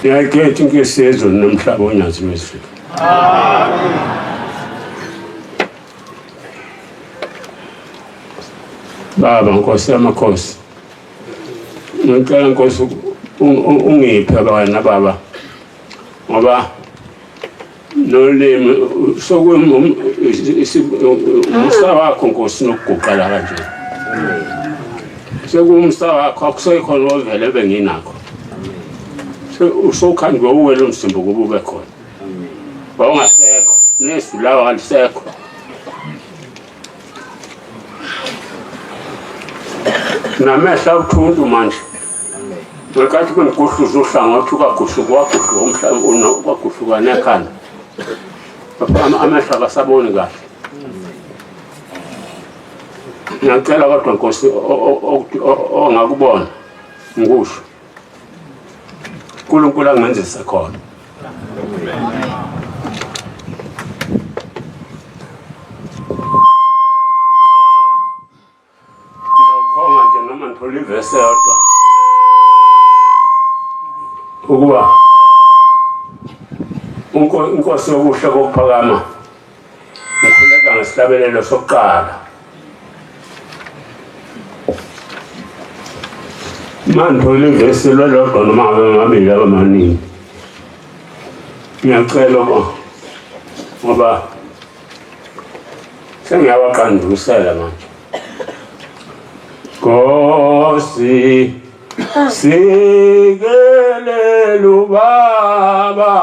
Ngiyayikhetha inkosi yezulu nomhlaba onyazi lwezulu. Baba Nkosi yamakhosi. Ngicela Nkosi ungiphe wena baba ngoba nolimi sokumusa wakho Nkosi nokuguqa la kanje. Sekuwumsa wakho akusekhona ovele benginakho. Usukhandwe uwe lo mzimba ukuba ube khona. Wawungasekho nezwi lawo alisekho. Namehlo abuthuntu manje. Ngenkathi bengiguhluza uhlangothi kwaguhluka waguhluka umhlaba kwaguhluka nekhanda. Amehlo akasaboni kahle. Ngiyacela kodwa Nkosi ongakubona ngikusho. uNkulunkulu angenzise khona. Ngizawukhonga nje noma ngithola ivesi eyodwa ukuba inkosi yokuhle kokuphakama ngikhuleka ngesihlabelelo sokuqala mangithola ivesi lolodwa noma ngabe mabili abamaningi ngiyacela ngoba sengiyawaqandusela manje Nkosi sikelela ubaba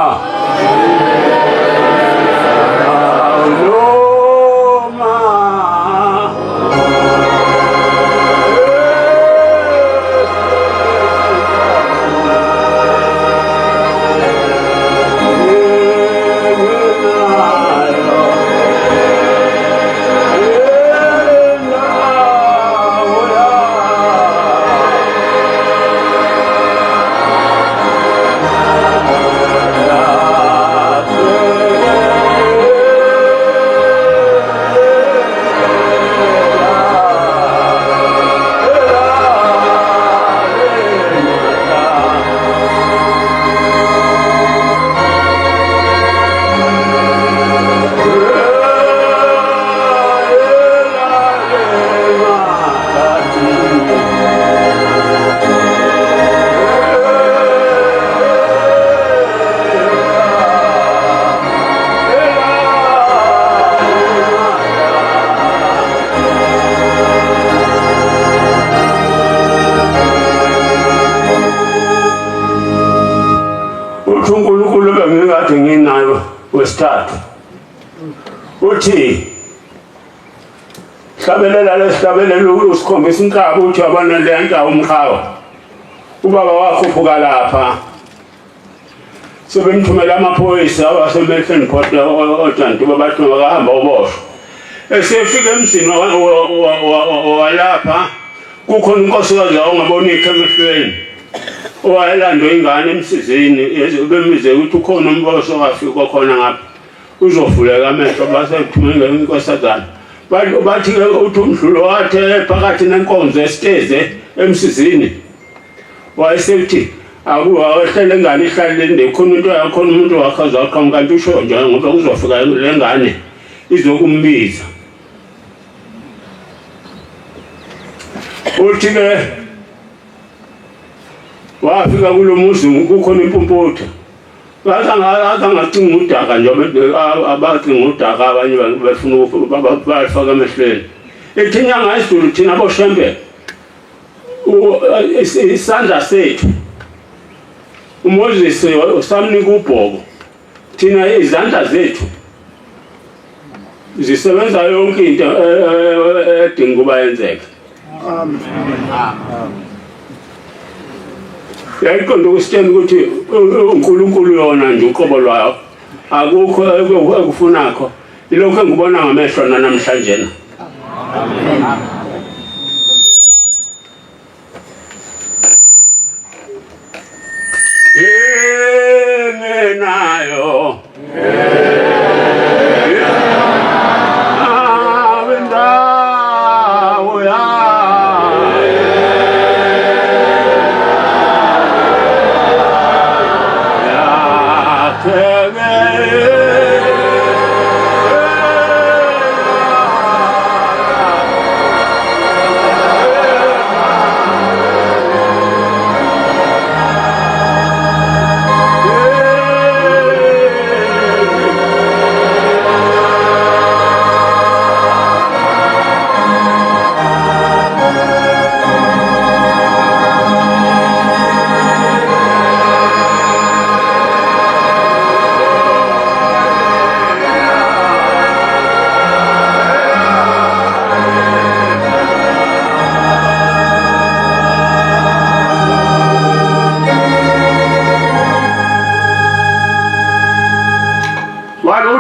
Uthi uNkulunkulu bengikade nginayo wesithathu uthi hlabelela lesihlabelelo usikhombisa inkabi uthi yabona le nkabi umqhawe ubaba wakhuphuka lapha sebemthumela amaphoyisa awasemehlweni port ojantuba bathi makahamba oboshwa esefika emzini walapha kukhona unkosikazi ongaboni ikho emehlweni owayelandwe ingane emsizini bemize ukuthi ukhona umboso owafika khona ngapha uzovuleka amehlo basethumela inkosazana bathi-ke uthi umdlulo wathe phakathi nenkonzo esiteze emsizini wayesethi akuwehlele ingane ihlale lende khona into yakhona umuntu wakhe azaqhamuka kanti usho nje ngoba kuzofika le ngane izokumbiza uthi-ke wafika kulo muzi kukhona impumputhe Akangacinga udaka nje abacinga udaka abanye befuna balifaka emehlweni. Ithi inyanga yezulu thina boshembe isandla sethu uMoses usamnika ubhoko thina izandla zethu zisebenza yonke into edinga ukuba yenzeke. Amen. Amen. Yayiqonda ukusitshela ukuthi uNkulunkulu yona nje uqobo lwayo akukho ekufunakho ilokhu engibona ngamehlo namhlanje na. Amen. Engenayo. Awendawo ya.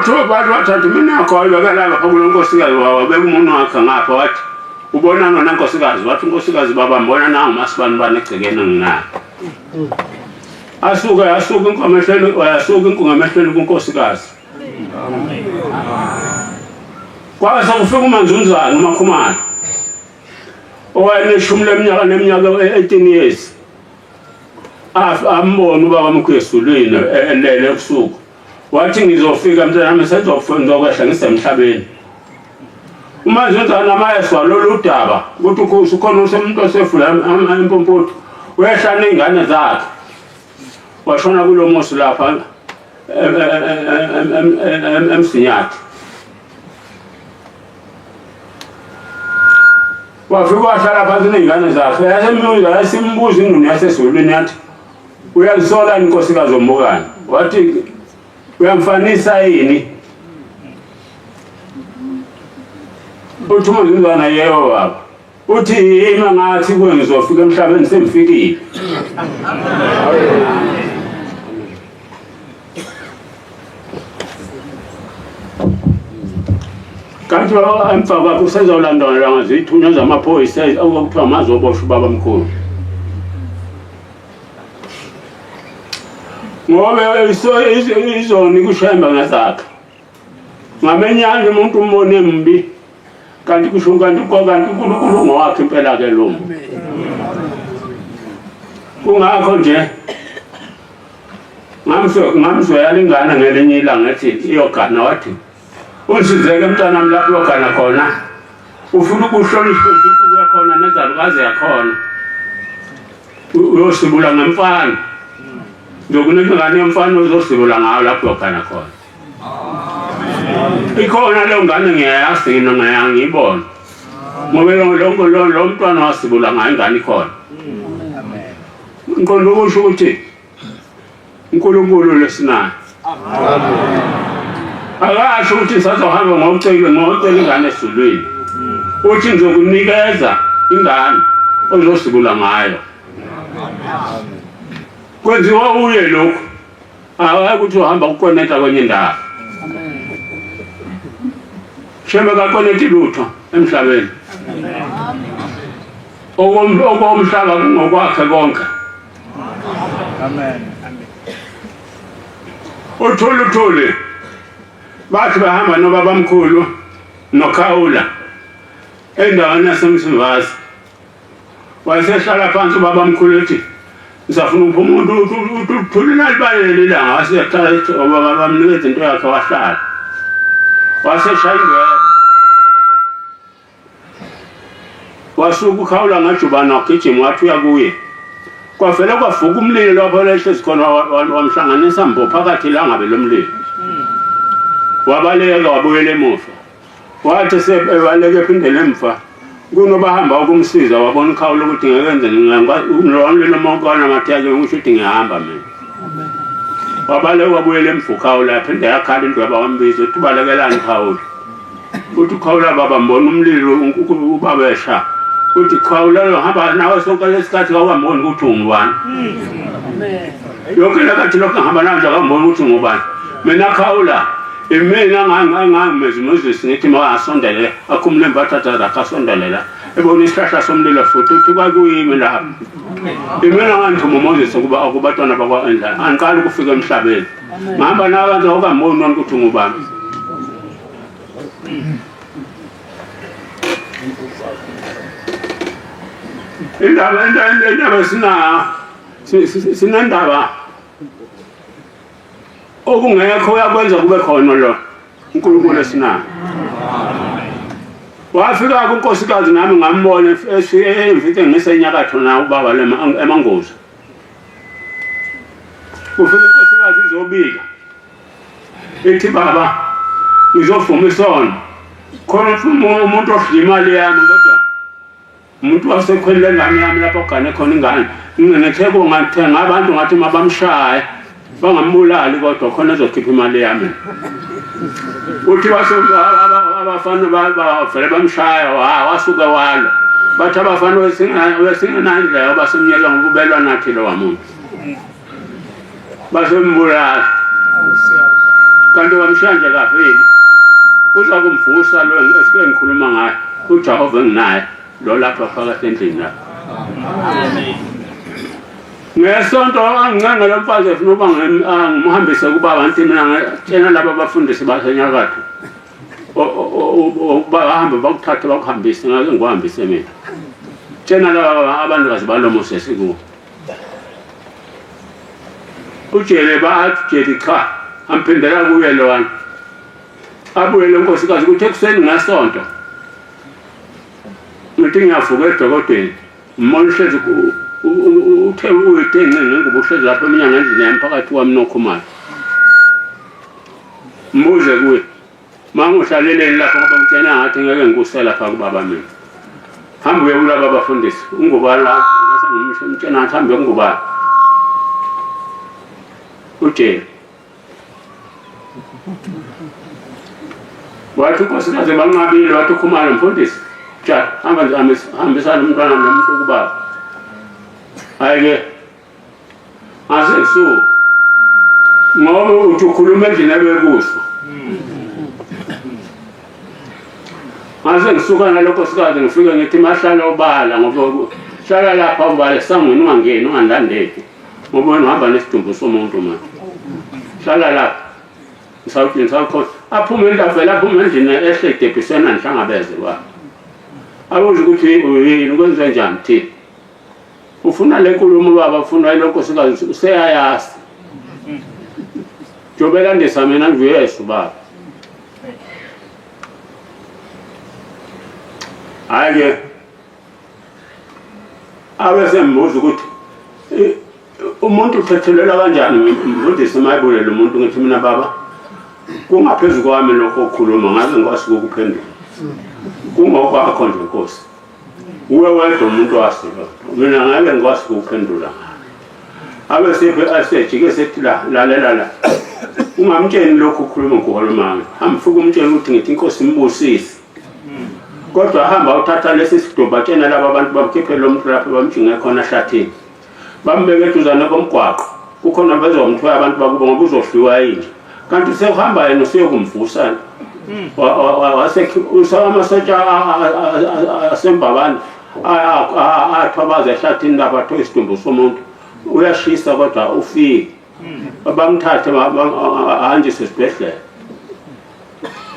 Uthi bathi wathatha umunwe wakhe wayibeka lapha kulo nkosikazi wabeka umunwe wakhe ngapha wathi ubona nona nkosikazi wathi unkosikazi baba mbona nangu masibani bani egcekeni nginayo. Asuke asuke inkomo ehlweni wayasuka inkungu emehlweni kunkosikazi. Kwase kufika uManzunzana uMakhumalo owayeneshumi leminyaka neminyaka 18 years. Ambona ubaba mkhulu esulwini elele ebusuku. Wathi ngizofika mntanami sezofunda ukwehla ngisemhlabeni. Uma zenzana amayeswa lolu daba ukuthi ukhona umuntu osefula impumputhu wehla ney'ngane zakhe washona kulo musi lapha emsinyathi wafika wahlala phansi ney'ngane zakhe yasembuza yasimbuza ingqondo yasezulwini yathi uyazisola inkosikazi ombukane wathi uyamfanisa yini uthi umzuzwana yebo baba uthi yima ngathi kuwe ngizofika emhlabeni sengifikile kanti emva kwakho usezolandwa ngazithunywa zamaphoyisa okuthiwa mazoboshwa ubaba mkhulu ngoba izoni kushemba ngezakhe ngamenyana umuntu umbone mbi kanti kusho kanti kanti uNkulunkulu ngowakhe impela ke lo kungakho nje ngamzwela ingane ngelinye ilanga ethi iyogana wathi unsizeke mntanami lapho uyogana khona ufuna ukuhlonishwa inkuku yakhona nezalukazi yakhona uyosibula ngemfana ngizokunika ingane yomfana uzosibula ngayo lapho uyogana khona ikhona leyo ngane ngiyayazi mina ngiyangiyibona ngoba lo mntwana wasibula ngayo ingane ikhona ngiqonda ukusho ukuthi uNkulunkulu lesinayo akasho ukuthi sazohamba ngokucela ngocela ingane esizulwini uthi ngizokunikeza ingane ozosibula ngayo kwenziwa uye lokhu hayi ukuthi uhamba ukoneta kwenye indawo shembe kakoneti lutho emhlabeni okomhlaba kungokwakhe konke Amen. Amen. Uthule uthule. Bathi bahamba nobabamkhulu noKhawula endaweni yaseMsimbazi. Wayesehlala phansi ubabamkhulu ethi ngisafuna ukuphuma umuntu uthule nalibalele ilanga wasehlala ethi obaba bamnikeza into yakhe wahlala. Waseshaya ingwebo. Wasuka ukhawula ngajubana wagijima wathi uya kuye. Kwavele kwavuka umlilo lapho lehlezi khona wamhlanganisa mbo phakathi ilangabe lomlilo. Wabaleka wabuyela emuva. Wathi sebaleka ephindele emva kunobahamba ukumsiza wabona ukhawula ukuthi ngeke enze lo mlilo monkwana matheke ngisho ukuthi ngihamba mina. Wabaleka wabuyela emva ukhawula yaphinde yakhala indweba wambiza uthi ubalekelani khawula. Uthi khawula baba mbona umlilo ubaba esha. Uthi khawula lo hamba nawe sonke lesikhathi kawamboni ukuthi ungubani. Yonke lekathi lokho ngihamba nawe nje akamboni ukuthi ungubani. Mina khawula imina ngangimezi Moses ngithi makasondele akhumule imbathatha zakhe asondele la ebona isihlahla somlilo futhi uthi kwakuyimi lapho imina ngangithuma uMoses ukuba akubatwana bakwa-Endlana angiqali ukufika emhlabeni ngihamba nawe kanje awukamboni nona ukuthi ungubani Indaba indaba sina sinendaba okungekho uyakwenza kube khona lo uNkulunkulu esinayo. Wafika kunkosikazi nami ngambona emfike ngisenyakatho na ubaba emangozi. Ufika inkosikazi izobika Ithi baba ngizovuma isono. Khona umuntu odla imali yami kodwa umuntu wasekhwelile ngane yami lapho ogane khona ingane. Ngithe kungathenga abantu ngathi mabamshaye bangambulali kodwa khona ezokhipha imali yami. Uthi wase abafana bavele bamshaya wasuke walwa. Bathi abafana wesingenandlela basemnyela ngokubelwa nathi lo wamuntu. Basembulala. Kanti wamshiya nje kafile. Uza kumvusa lo esike ngikhuluma ngaye, uJehova enginaye lo lapha phakathi endlini lapha. Ngesonto angincenga lo mfazi efuna ukuba ngimhambise kubaba ngithi mina ngitshena laba abafundisi basenyakatho bahambe bakuthathe bakuhambise ngake ngikuhambise mina. Tshena laba abanikazi balo muzi esikuwo. Ujele bathi jeli cha amphindela kuye lowana. Abuye le nkosikazi ukuthi ekuseni ngesonto ngithi ngiyavuka edokodweni umbona uhlezi uthe uyide nce ngengubo uhlezi lapho emnyango endlini yami phakathi kwami nokhumalo mbuze kuye Mangihlaleleni lapho ngoba ngitshena ngathi ngeke ngikuse lapha kubaba mina. Hamba uye kulaba bafundisi. Ungubani la? Ngase ngimtshena ngathi hambe ungubani. Ujele. Wathi unkosikazi banqabile wathi ukhumalo mfundisi. Cha, hamba nje hambisana umntwana nomuntu kubaba. Hayi ke Ngase ngisuka. Ngoba uthi ukhuluma endlini ebekuso. Ngase ngisuka nalokho sikaze ngifike ngithi mahlala obala ngoba hlala lapha ubala esangweni ungangeni ungandilandeli ngoba wena uhamba nesidumbu somuntu manje. Hlala lapha. Ngisawuthi ngisawukhona. Aphume endlini avele aphume endlini ehle idebhisena ngihlangabeze kwakhe. Abuze ukuthi uyini kwenze njani thina. Ufuna le nkulumo baba ufuna lo nkosikazi useyayazi. Njengoba elandisa mina ngiyesu baba. Hayi ke abe sembuza ukuthi umuntu uthethelelwa kanjani mfundisi uma ebulela umuntu ngithi mina baba kungaphezu kwami lokho okukhuluma ngaze ngikwazi ukuphendula kungokwakho nje nkosi Uwe wedwa umuntu wazi lo. Mina ngeke ngikwazi ukuphendula ngalo. Abe sephe asejike sethi la lalela la. Ungamtsheni lokhu ukhuluma ngohulumanga. Hamba ufike umtshele ukuthi ngithi inkosi imbusise. Kodwa hamba uthatha lesi sidumbu atshena laba abantu bamkhiphe lo muntu lapho bamjinge khona ehlathini. Bambeke eduzane komgwaqo. Kukhona bezomthwala abantu bakubo ngoba uzohliwa yinja. Kanti sekuhamba yena useyokumvusa. Amasotsha asembabane athwabaza ehlathini lapha athola isidumbu somuntu. Uyashisa kodwa ufike. Bamthathe ahanjiswe esibhedlela.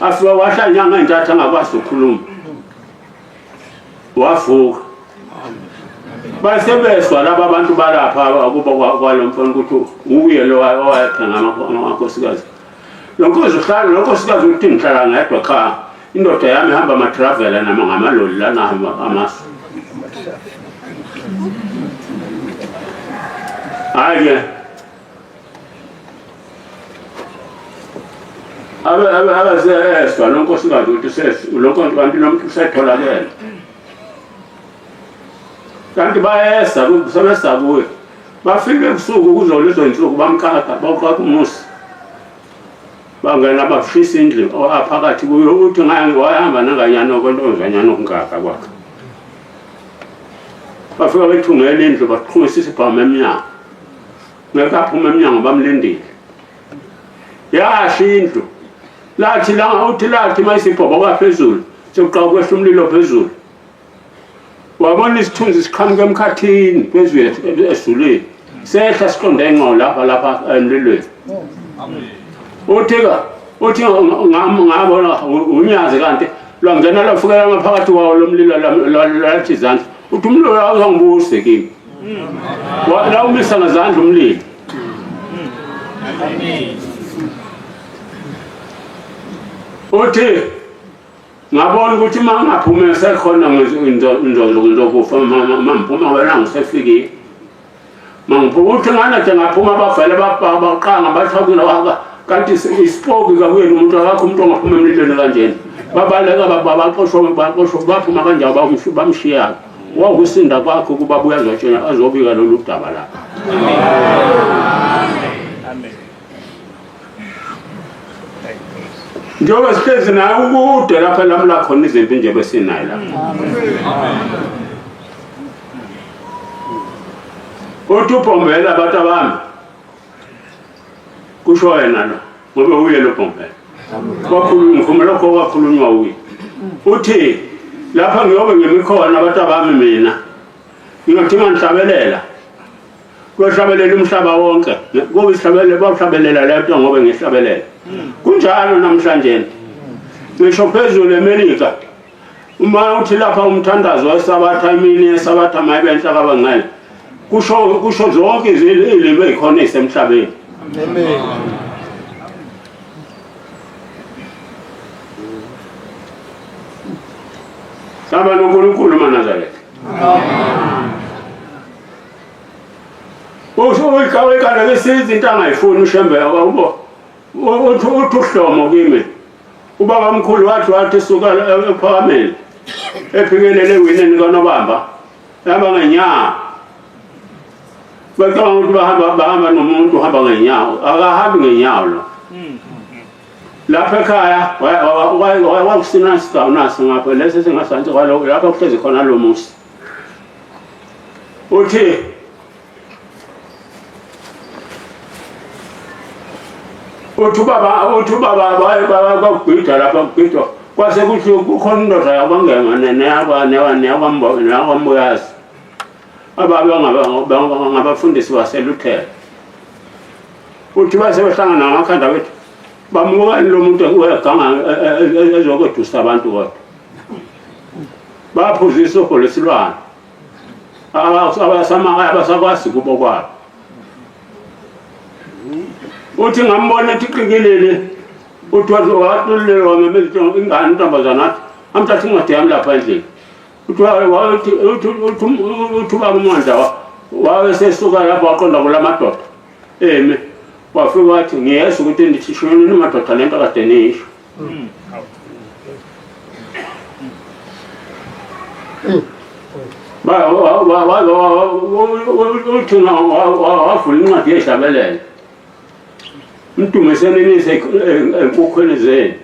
Afika wahla nyanga entathu angakwazi ukukhuluma. Wavuka. Basebezwa laba abantu balapha kuba kwalo mfana ukuthi uye lo owayethenga amakhosikazi. Lo nkosi uhlala lo nkosikazi uthi ngihlala ngedwa cha. Indoda yami ihamba ama-traveler nama ngamaloli lana amasu. Hhayi-ke abe abe abesezwa lo nkosikazi ukuthi lo kanti lo muntu usetholakele. Kanti bayeza sebeza kuye. Bafika ebusuku kuzo lezo zinsuku bamqaqa bawuqaqa umuzi. Bangena bashisa indlu aphakathi kuyo uthi wayehamba nanganyana kwentombazanyana okungaka kwakhe. Bafika bethungela indlu baqhumisa isibhamu emnyango. Ngeke aphume emnyango bamlindile. Yasha indlu. Lathi la uthi lathi mayisibhoboka phezulu sekuqala kwehla umlilo phezulu. Wabona isithunzi siqhamuka emkhathini phezulu ezulwini. Sehla siqonde ngqo lapha lapha emlilweni. Uthi ka uthi ngabona unyazi kanti lwangena lwafikela ngaphakathi kwawo lo mlilo lwathi izandla. Uthi umlilo awuzangibuse kimi. Lawumisa ngezandla umlilo. Uthi ngabona ukuthi uma ngingaphume sekhona ngizokufa uma ngiphuma wena ngisefikile. Mangiphuma uthi nganathi ngaphuma bavele baqanga bathi akuna kanti isipoki kakuyena umuntu akakho umuntu ongaphuma emlilweni kanjena. Babaleka baxoshwa baxoshwa baphuma kanjalo bamshiya. Wawukusinda kwakho ukuba abuye azotshela azobika lolu daba lapha. Amen. Njengoba sihlezi naye ukude lapha lamla khona izimpi nje besinayo lapha. Uthi ubhombela abantu abami. Kusho yena lo. Ngoba uye lo Bhombela. Kwakhulunywa ngikhuluma lokho okwakhulunywa uye. Uthi lapha ngiyobe ngimi khona abantu abami mina. Ngiyothi ngihlabelela. Kuyohlabelela umhlaba wonke. Kuba isihlabelelo bahlabelela lento ngoba ngihlabelela. Kunjalo namhlanje. Ngisho phezulu eMelika. Uma uthi lapha umthandazo wesabatha imini yesabatha mayibe enhla kabangcwele. Kusho zonke izilimi ezikhona ezisemhlabeni. Amen. Saba noNkulunkulu maNazaretha. Amen. Usho uyiqala besithi into angayifuni uShembe ubo uthi uhlomo kimi. Ubaba mkhulu wathi suka ephakameni ephikelele ewineni kaNobamba hamba ngenyawo. Bacabanga ukuthi bahamba nomuntu uhamba ngenyawo, akahambi ngenyawo lo. Lapha ekhaya wakusina isigcawu naso ngapha lesi singasansi kwalo lapha kuhlezi khona lo musi. Uthi uthi ubaba kwakugidwa lapha kugidwa kwase kuthi kukhona indoda yakwangema neyakwambuyazi ababe ngabafundisi baseluthela. Uthi base behlangana ngamakhanda bethu bamukani lo muntu weganga ezokwedusa abantu kodwa baphuza isobho lesilwane abasakwazi kubo kwabo. Uthi ngambona ethi qikelele uthi watulelwa wamemeza ingane intombazana athi amthatha incwadi yami lapha endlini. Uthi ubaba uMandla wabe sesuka lapho waqonda kula madoda emi wafika wathi ngiyezwa ukuthi nithi shonini madoda lento kade niyisho. Uthi wavula incwadi yehlabelelo mdumisenini enkukhweni zenu.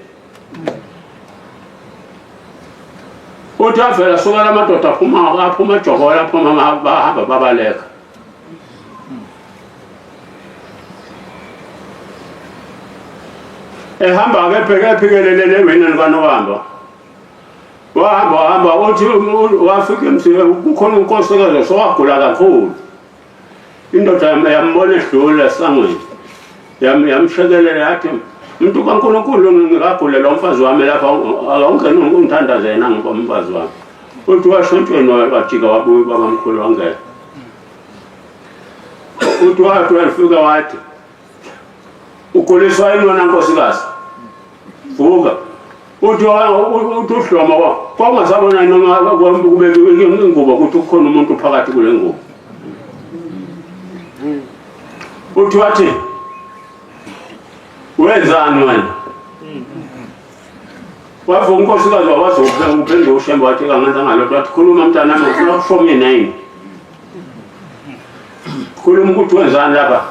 Uthi avela suka la madoda aphuma ejokola aphuma bahamba babaleka. Ehamba-ke epheke ephikelelele ewineni kaNobamba. Wahamba uthi wafika emzini kukhona unkosikazi osowagula kakhulu. Indoda yambona edlula esangweni. Yamshekelela yathi umuntu kaNkulunkulu ngikagulela umfazi wami lapha awungene ungithandaze yena ngomfazi wami. Uthi washontshweni wajika wabuya ubabamkhulu wangena. Uthi wathi wafika wathi uguliswa yini wena nkosikazi? Vuka. Uthi uhloma kwakungasabona noma kubekiwe ingubo ukuthi kukhona umuntu phakathi kule ngubo. Uthi wathi wenzani wena? Wavuka unkosikazi wakwazi ukuphendula uShembe wathi kangenza ngalokho wathi khuluma mntanami ufuna ukusho mina yini? Khuluma ukuthi wenzani lapha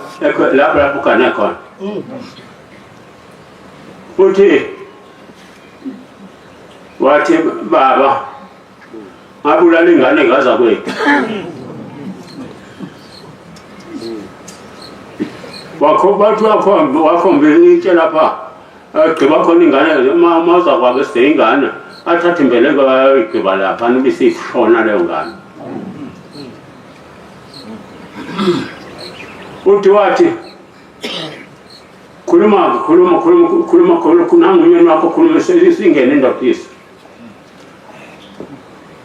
lapha lapho ugane khona. Uthi wathi baba ngabulala ingane ngaza kwethu. Bathi wakhomba itshe lapha agqiba khona ingane uma uza kwabo eside ingane athathe imbeleko ayoyigqiba lapha ibisishona leyo ngane. Uthi wathi khuluma khuluma khuluma khuluma khuluma nangu umyeni wakho khuluma singene indoda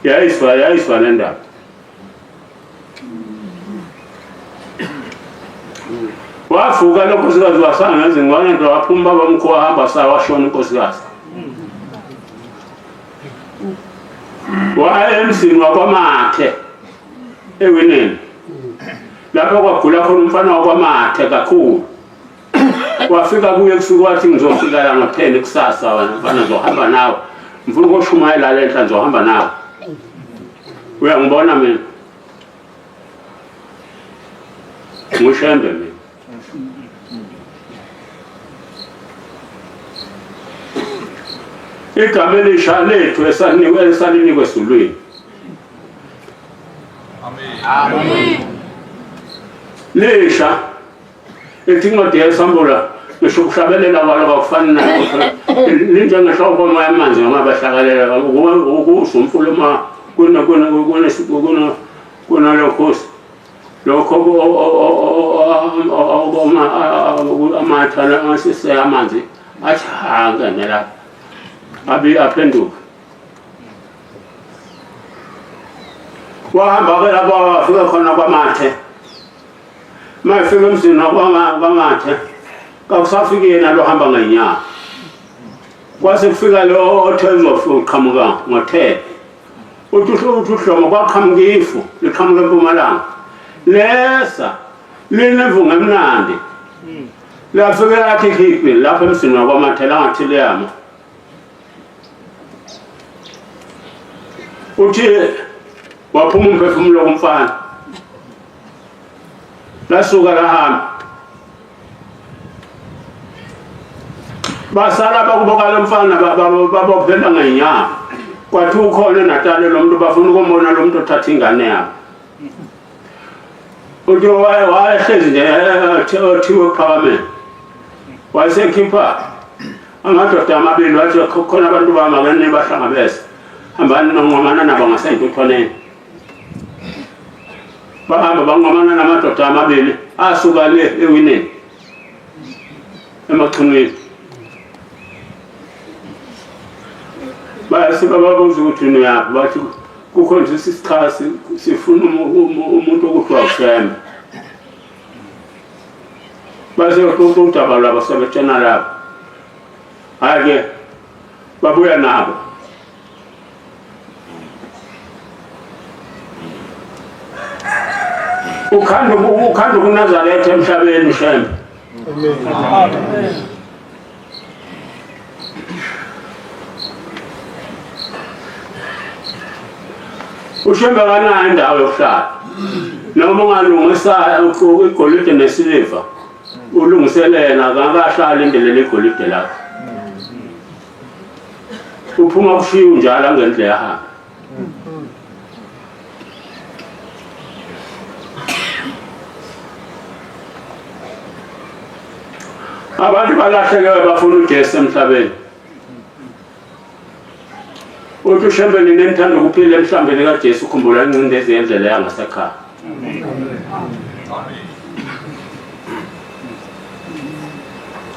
yayizwa le ndaba. Wavuka lo nkosikazi wasanga ngezingwane nto waphuma baba mkhulu wahamba sawashona unkosikazi. Waya emzini wakwaMathe ewineni lapho kwagula khona umfana wakwaMathe kakhulu. Wafika kuye kusuku wathi ngizofika la ngo-10 kusasa wena mfana ngizohamba nawe, ngifuna ukoshumayela le nhla ngizohamba nawe. Uyangibona mina nguShembe mina. Igama elisha lethu esalinikwe ezulwini. Amen. Lisha ethi incwadi yesambula Ngisho ukuhlabelela kwalo kwakufani nakho. Linjengenhloko yamanzi noma bahlakalela ukusho umfula uma kunalokho lokho amatha asise amanzi athi angene lapha abi aphenduka. Wahamba-ke lapho wafika khona kwamathe. Uma efika emzini wakwamathe kakusafiki yena lo hamba ngenyawo. Kwase kufika lo othe uzoqhamuka ngothele. Uthi uHlomo kwaqhamuka ifu liqhamuka empumalanga. Lesa linemvunga emnandi. Lafike lathi khiphi lapha emzini wakwamathe langathi liyama. Uthi waphuma umphefumulo kumfana. Lasuka lahamba. Basala bakubo lo mfana babophela ngenyama. Kwathi ukhona eNatali lo muntu bafuna ukumbona lo muntu othatha ingane yabo. Uthi wayehlezi nje othiwe ekuphakameni. Wayesekhipha amadoda amabili wathi khona abantu bami ake nibahlangabeze. Hambani nonqomana nabo ngasey'ntuthwaneni. Bahamba banqomana namadoda amabili asuka le ewineni emachunwini. Bayasuka babuza ukuthi niyaphi, bathi kukho nje isicha sifuna umuntu okuthiwa uShembe. Base bexoxa udaba lwabo sebetshena lapho. Hhayi-ke babuya nabo. Ukhanda ukhanda ukuNazaretha emhlabeni Shembe. Amen. UShembe akanayo indawo yokuhlala. Noma ungalungisa igolide nesiliva ulungiselela akakahlali indlela igolide lakho. Uphuma kushiya unjalo angendlela yahamba. Abantu balahlekelwe bafuna uJesu emhlabeni. Uthi uShembe nina enithanda ukuphila emhlambeni kaJesu khumbula ingcindezi yendlela yangasekhaya.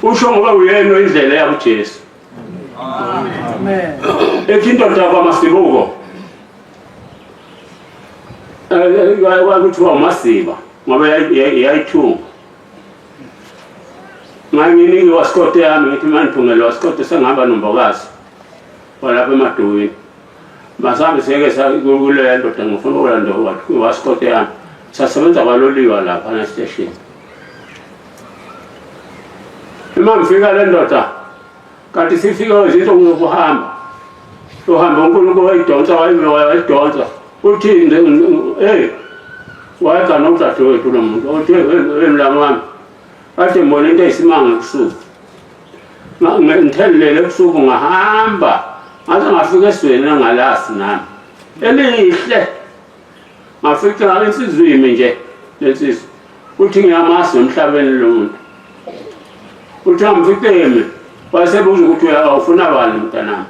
Usho ngoba uyena indlela yakuJesu. Amen. Ethi indoda kwaMasibuko. Kwakuthiwa uMasiba ngoba yayithunga. Nganginika iwasikoti yami ngithi uma ngithungela iwasikoti sengihamba nombokazi walapha emaduwini. Masambe seke kuleya ndoda ngifuna ukulanda iwasikoti yami. Sasebenza kwaloliwa lapha esiteshini. Uma ngifika le ndoda kanti sifika izinsuku zokuhamba uhamba uNkulunkulu wayidonsa wayidonsa uthi hey wayegana udadewethu lo muntu uthi mlamu wami kade ngibona into eyisimanga ebusuku ngithelelele ebusuku ngahamba ngaze ngafika esizweni engalazi nami elihle ngafica insizwa imi nje lensizwa uthi ngiyamazi emhlabeni lo muntu uthi angifice emi wayesebuza ukuthi awufuna bani mntanami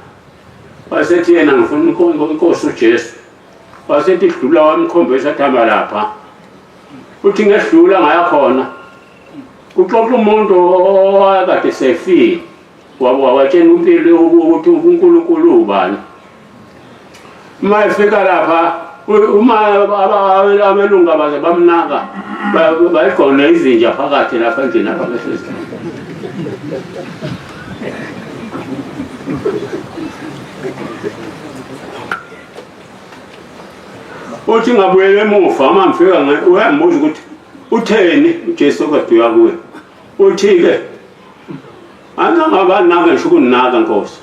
wayesethi yena ngifuna inkosi uJesu wasethi dlula wamkhombisa athi hamba lapha uthi ngedlula ngaya khona kuxoxa umuntu owakade sefile wawatshela umpilo ukuthi uNkulunkulu ubani uma efika lapha uma abelungu abaze bamnaka bayigona izinja phakathi lapha endlini apha behlezi. Uthi ngabuyela emuva uma ngifika uyangibuza ukuthi utheni uJesu okade uya kuye. Uthi-ke angangabanaka ngisho ukunaka Nkosi.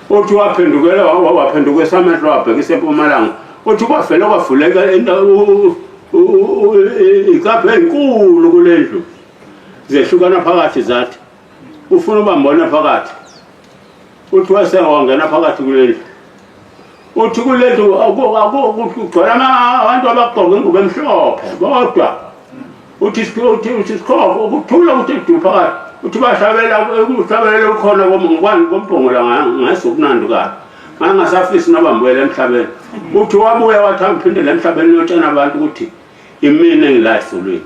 Uthi waphendukela waphendukisa amehlo wabhekisa empumalanga. Uthi kwavele kwavuleka ikapha enkulu kule ndlu. Zehlukana phakathi zathi ufuna ubambona phakathi. Uthi wase wangena phakathi kule ndlu. Uthi kule ndlu kugcwele abantu abagqoke ingubo emhlophe bodwa. Uthi uthi sikhokho ukuthula ukuthi du phakathi. Uthi bahlabela ukuhlabelela ukhona ngomngwane komphongolo ngasokunandi kabi. Ngangasafisi noba ngibuyele emhlabeni. Uthi wabuya wathi angiphindele emhlabeni uyotshena abantu ukuthi imina engila ezulwini.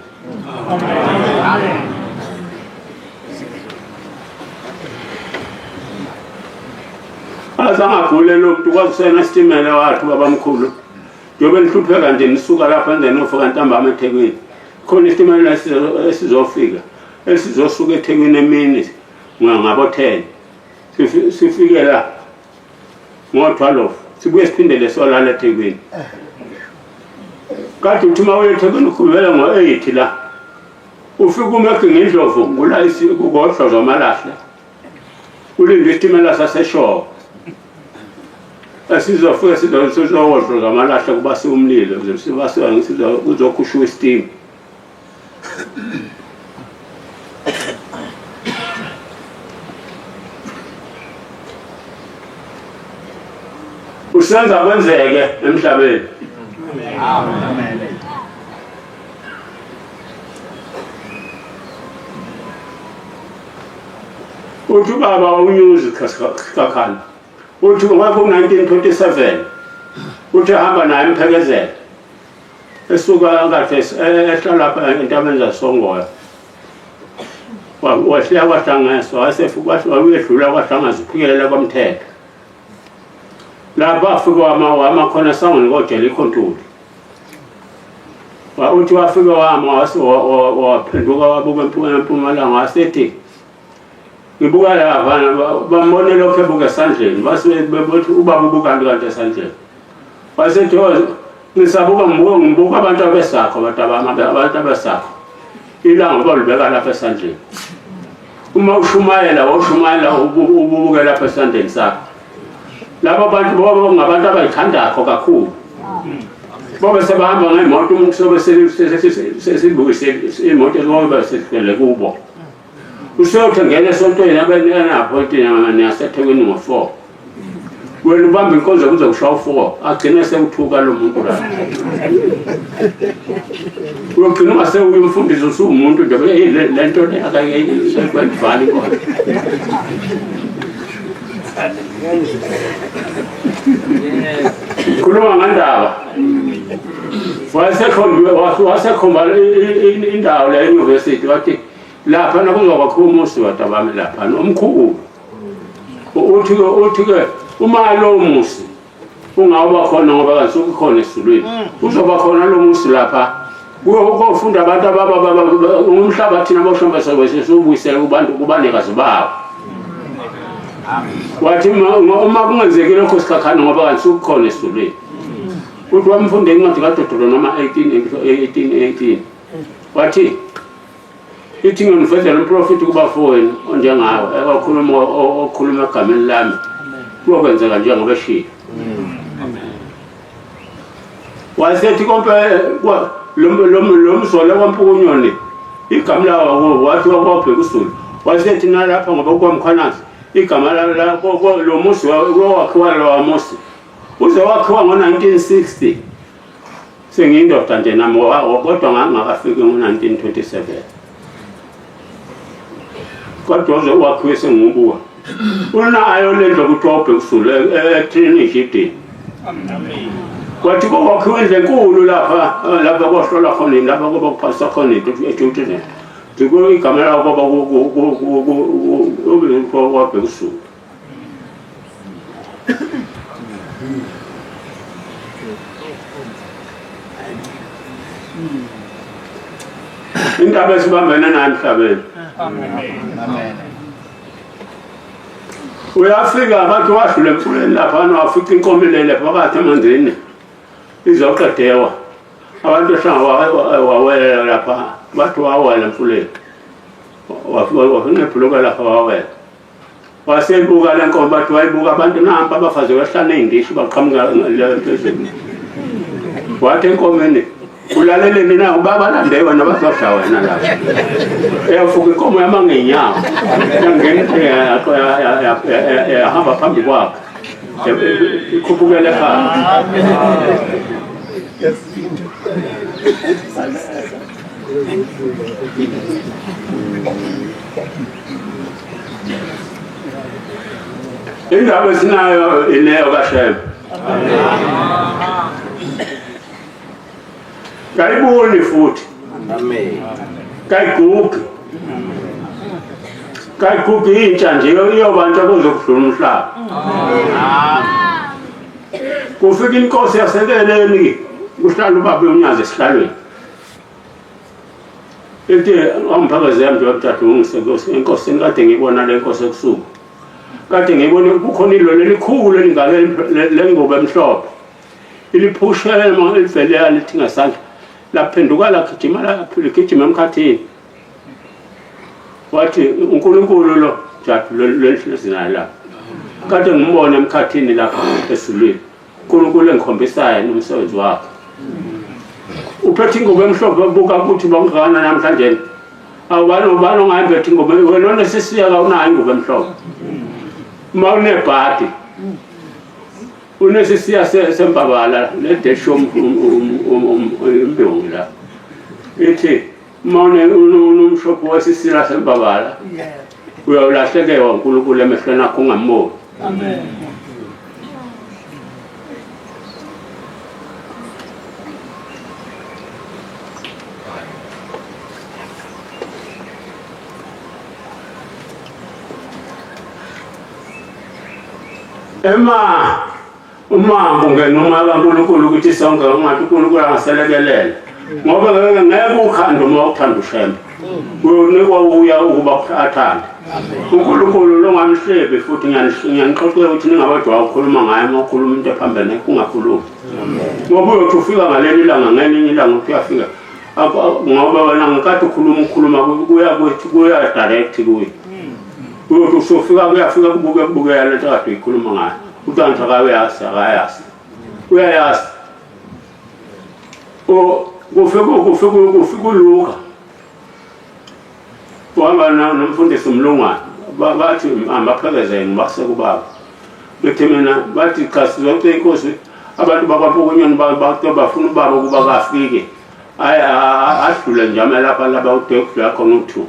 Amen. Azangagule lo muntu kwakusena isitimela wathi babamkhulu njengoba nihlupheka nje nisuka lapha nje nofika ntambama eThekwini khona isitimela esizofika esizosuka eThekwini emini ngabo 10 sifike la ngo-12 sibuye siphindele solala eThekwini kade uthi uma uye eThekwini ukhulumela ngo-8 la ufike umeginga indlovu kukodlozwa amalahle ulinde isitimela saseshoba esizofika sizowodloza amalahle kubasiwa umlilo kuzokhushuwa isitima Usenza kwenzeke emhlabeni. Amen. Uthi ubaba unyuzi Sikhakhane uthi kwaku-1927 uthi ehamba naye emphekezela esuka kahle ehla lapha entabeni zasongoya wehlela kwahlangaswa waseyedlula kwahlangaza uphikelela kwamthetho lapho afika wama khona esangweni kojele ikhontuli uthi wafika wama waphenduka wabuka empumalanga wasethi ngibuka lapha bambone lokho ebuka esandleni base bethi ubaba ubuka kanti esandleni wasethi oh, ngisabuka ngibuka ngibuka abantu abesakho abantu abami abantu abesakho ilanga balibeka lapha esandleni uma ushumayela wawushumayela ubuke lapha esandleni sakho laba bantu bobo ngabantu abayithandakho kakhulu bobe sebahamba ngemoto umuntu sobe sesibukise imoto bobe sesigcwele kubo useyothi ngena esontweni abenaphoyinti yasethekwini ngo-four wena ubamba inkonzo kuze kushaya u-four agcine sekuthuka lo muntu la uyogcina ungasewuye umfundisi usuwumuntu nje le nto le akayivali inkonzo khuluma ngandaba wasekhomba indawo la enyuvesithi wathi lapha nakuzokwakhiwa umuzi bantu bami lapha omkhulu uthi uthi ke uma lo muzi ungawuba khona ngoba kanti ukhona esizulwini uzoba khona lo muzi lapha kuyofunda abantu ababa umhlaba thina boshombe sobe kubantu kubanikazi bawo wathi uma kungenzeki lokho sikhakhane ngoba kanti ukhona esizulwini uthi wamfunda incwadi kadodolo noma 18 18 18 wathi ithi ngiyonivezela umprofethi kubafowenu onjengawe okhuluma okhuluma egameni lami kuyokwenzeka njengoba eshilo wayesethi konke lo mzolo kwampukunyoni igama lawo wathi wakwabheka usulu wayesethi nalapha ngoba kwamkhwanazi igama lo muzi wakhiwa lowa muzi uze wakhiwa ngo-1960 Sengiyindoda nje nami kodwa ngangakafiki ngo-1927 kodwa uze wakhiwe sengiwubuka unayo le ndlu okuthiwa ubhekuzulu etrinity kwathi kokwakhiwa indlu enkulu lapha lapha kohlola khona lapha koba kuphasisa khona into ejutini igama lawo kwaba kwabhekuzulu Indaba esibambene nayo emhlabeni. Amen. Uyafika abantu wadlula emfuleni laphana wafica inkomo ilele phakathi emanzini izoqedewa. Abantu ehlanga wawela lapha bathi wawela emfuleni. Wafinqebhuluka lapha wawela. Wasebuka le nkomo bathi wayibuka abantu nampa abafazi behlane iy'ndishi baqhamuka phezulu. Wathi enkomeni ulaleleni na ubaba lande wena bazodla wena lapha. Eyafuka inkomo yama ngey'nyawo yangena yahamba phambi kwakhe ikhuphukele ekhaya. Indaba esinayo ileyo kaShembe. Kayiboni futhi. Amen. Kayigugi. Kayigugi intsha nje iyoba ntsha kuze kudlule umhlaba. Kufika inkosi yasekeleni kuhlala ubaba uNyazi esihlalweni. Ithi awumphakazi yami nje wabuthatha ungisenkosi enkosini kade ngibona le nkosi ebusuku. Kade ngibona kukhona ilolo elikhulu elingake lengubo emhlophe. Iliphushela livele lithi ngesandla laphenduka lagijima ligijima emkhathini. Wathi uNkulunkulu lo jadu lwezinayo lapha. Kade ngimbone emkhathini lapha ezulwini. uNkulunkulu engikhombisayo umsebenzi wakhe. Uphethe ingubo emhlophe buka ukuthi bangana namhlanje. Awubani ubani ongayembethe ingubo wena onesisiya kawunayo ingubo emhlophe. Uma unebhadi unesisiya sempabala nedesho umbongi la. Ithi uma unomshopho wesisila sempabala uyawulahlekelwa uNkulunkulu emehlweni akho ungamboni. Amen. Ema uma kungena umoya kaNkulunkulu ukuthi sonke ungathi uNkulunkulu angaselekelela ngoba ngeke ngeke ukhande uma uthanda uShembe uyonikwa uya ukuba athande uNkulunkulu lo ngamhlebi futhi ngiyanixoxela ukuthi ningabajwayi ukukhuluma ngaye uma ukhuluma into ephambene ungakhulumi ngoba uyothi ufika ngaleli langa ngelinye ilanga uthi uyafika ngoba wena ngenkathi ukhuluma ukhuluma kuya kuya direct kuye uyothi usufika kuyafika kubuke kubukela lento kade uyikhuluma ngayo ukanti akayazi akayazi uyayazi kufika kufika kufika uLuka uhamba nomfundisi umlungwane bathi ambaphekezele ngibase kubaba ngithi mina bathi cha sizocela inkosi abantu bakwaMpukunyoni bafuna ubaba ukuba kafike adlule nje amelapha laba ude kudlula khona uthungo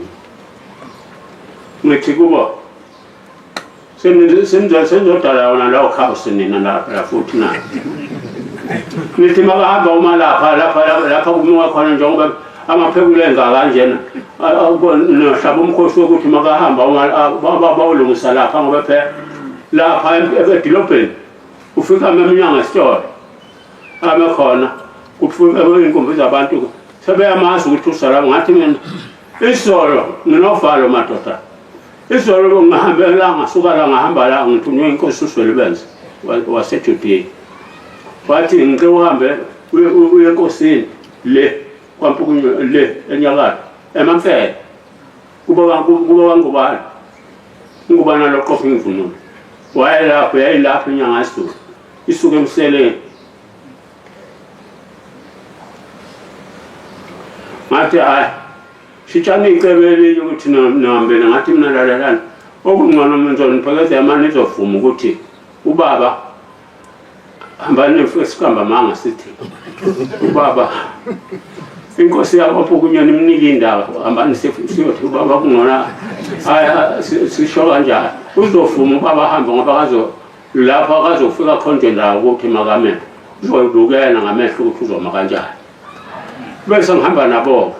ngithi kubo senizodala wona lowo chaos nina lapha futhi na nithi makahamba uma lapha lapha lapha kumiwa khona njengoba amaphekula enga kanjena nohlaba umkhosi wokuthi makahamba bawulungisa lapha ngoba phela lapha edilobheni ufika emnyango esitolo ame khona kufika iy'nkumbi zabantu sebeyamazi ukuthi usala ngathi mina isolo nginovalo madoda Izolo ngihambe la ngasuka la ngahamba la ngithunywe inkosi uSwelibenze waseJudiya. Wathi ngicela uhambe uye enkosini le kwaMpukunyo le enyakatho eMamfele kuba kuba wangubani ngubani loqopha imvunulo wayelapho yayilapho inyanga yesizulu isuke emseleni ngathi hayi Shintshani icebo elinye ukuthi nihambele ngathi mina lalelani okungcono mina ngiphakeze amane izovuma ukuthi ubaba hambani nifike siqamba amanga sithi ubaba inkosi yakwaMpukunyoni imnike indaba hambani siyothi ubaba kungcono sisho kanjani uzovuma ubaba ahambe ngoba kazo lapho akazofika khonje ndawo ukuthi makame uzoyibukela ngamehlo ukuthi uzoma kanjani bese ngihamba nabo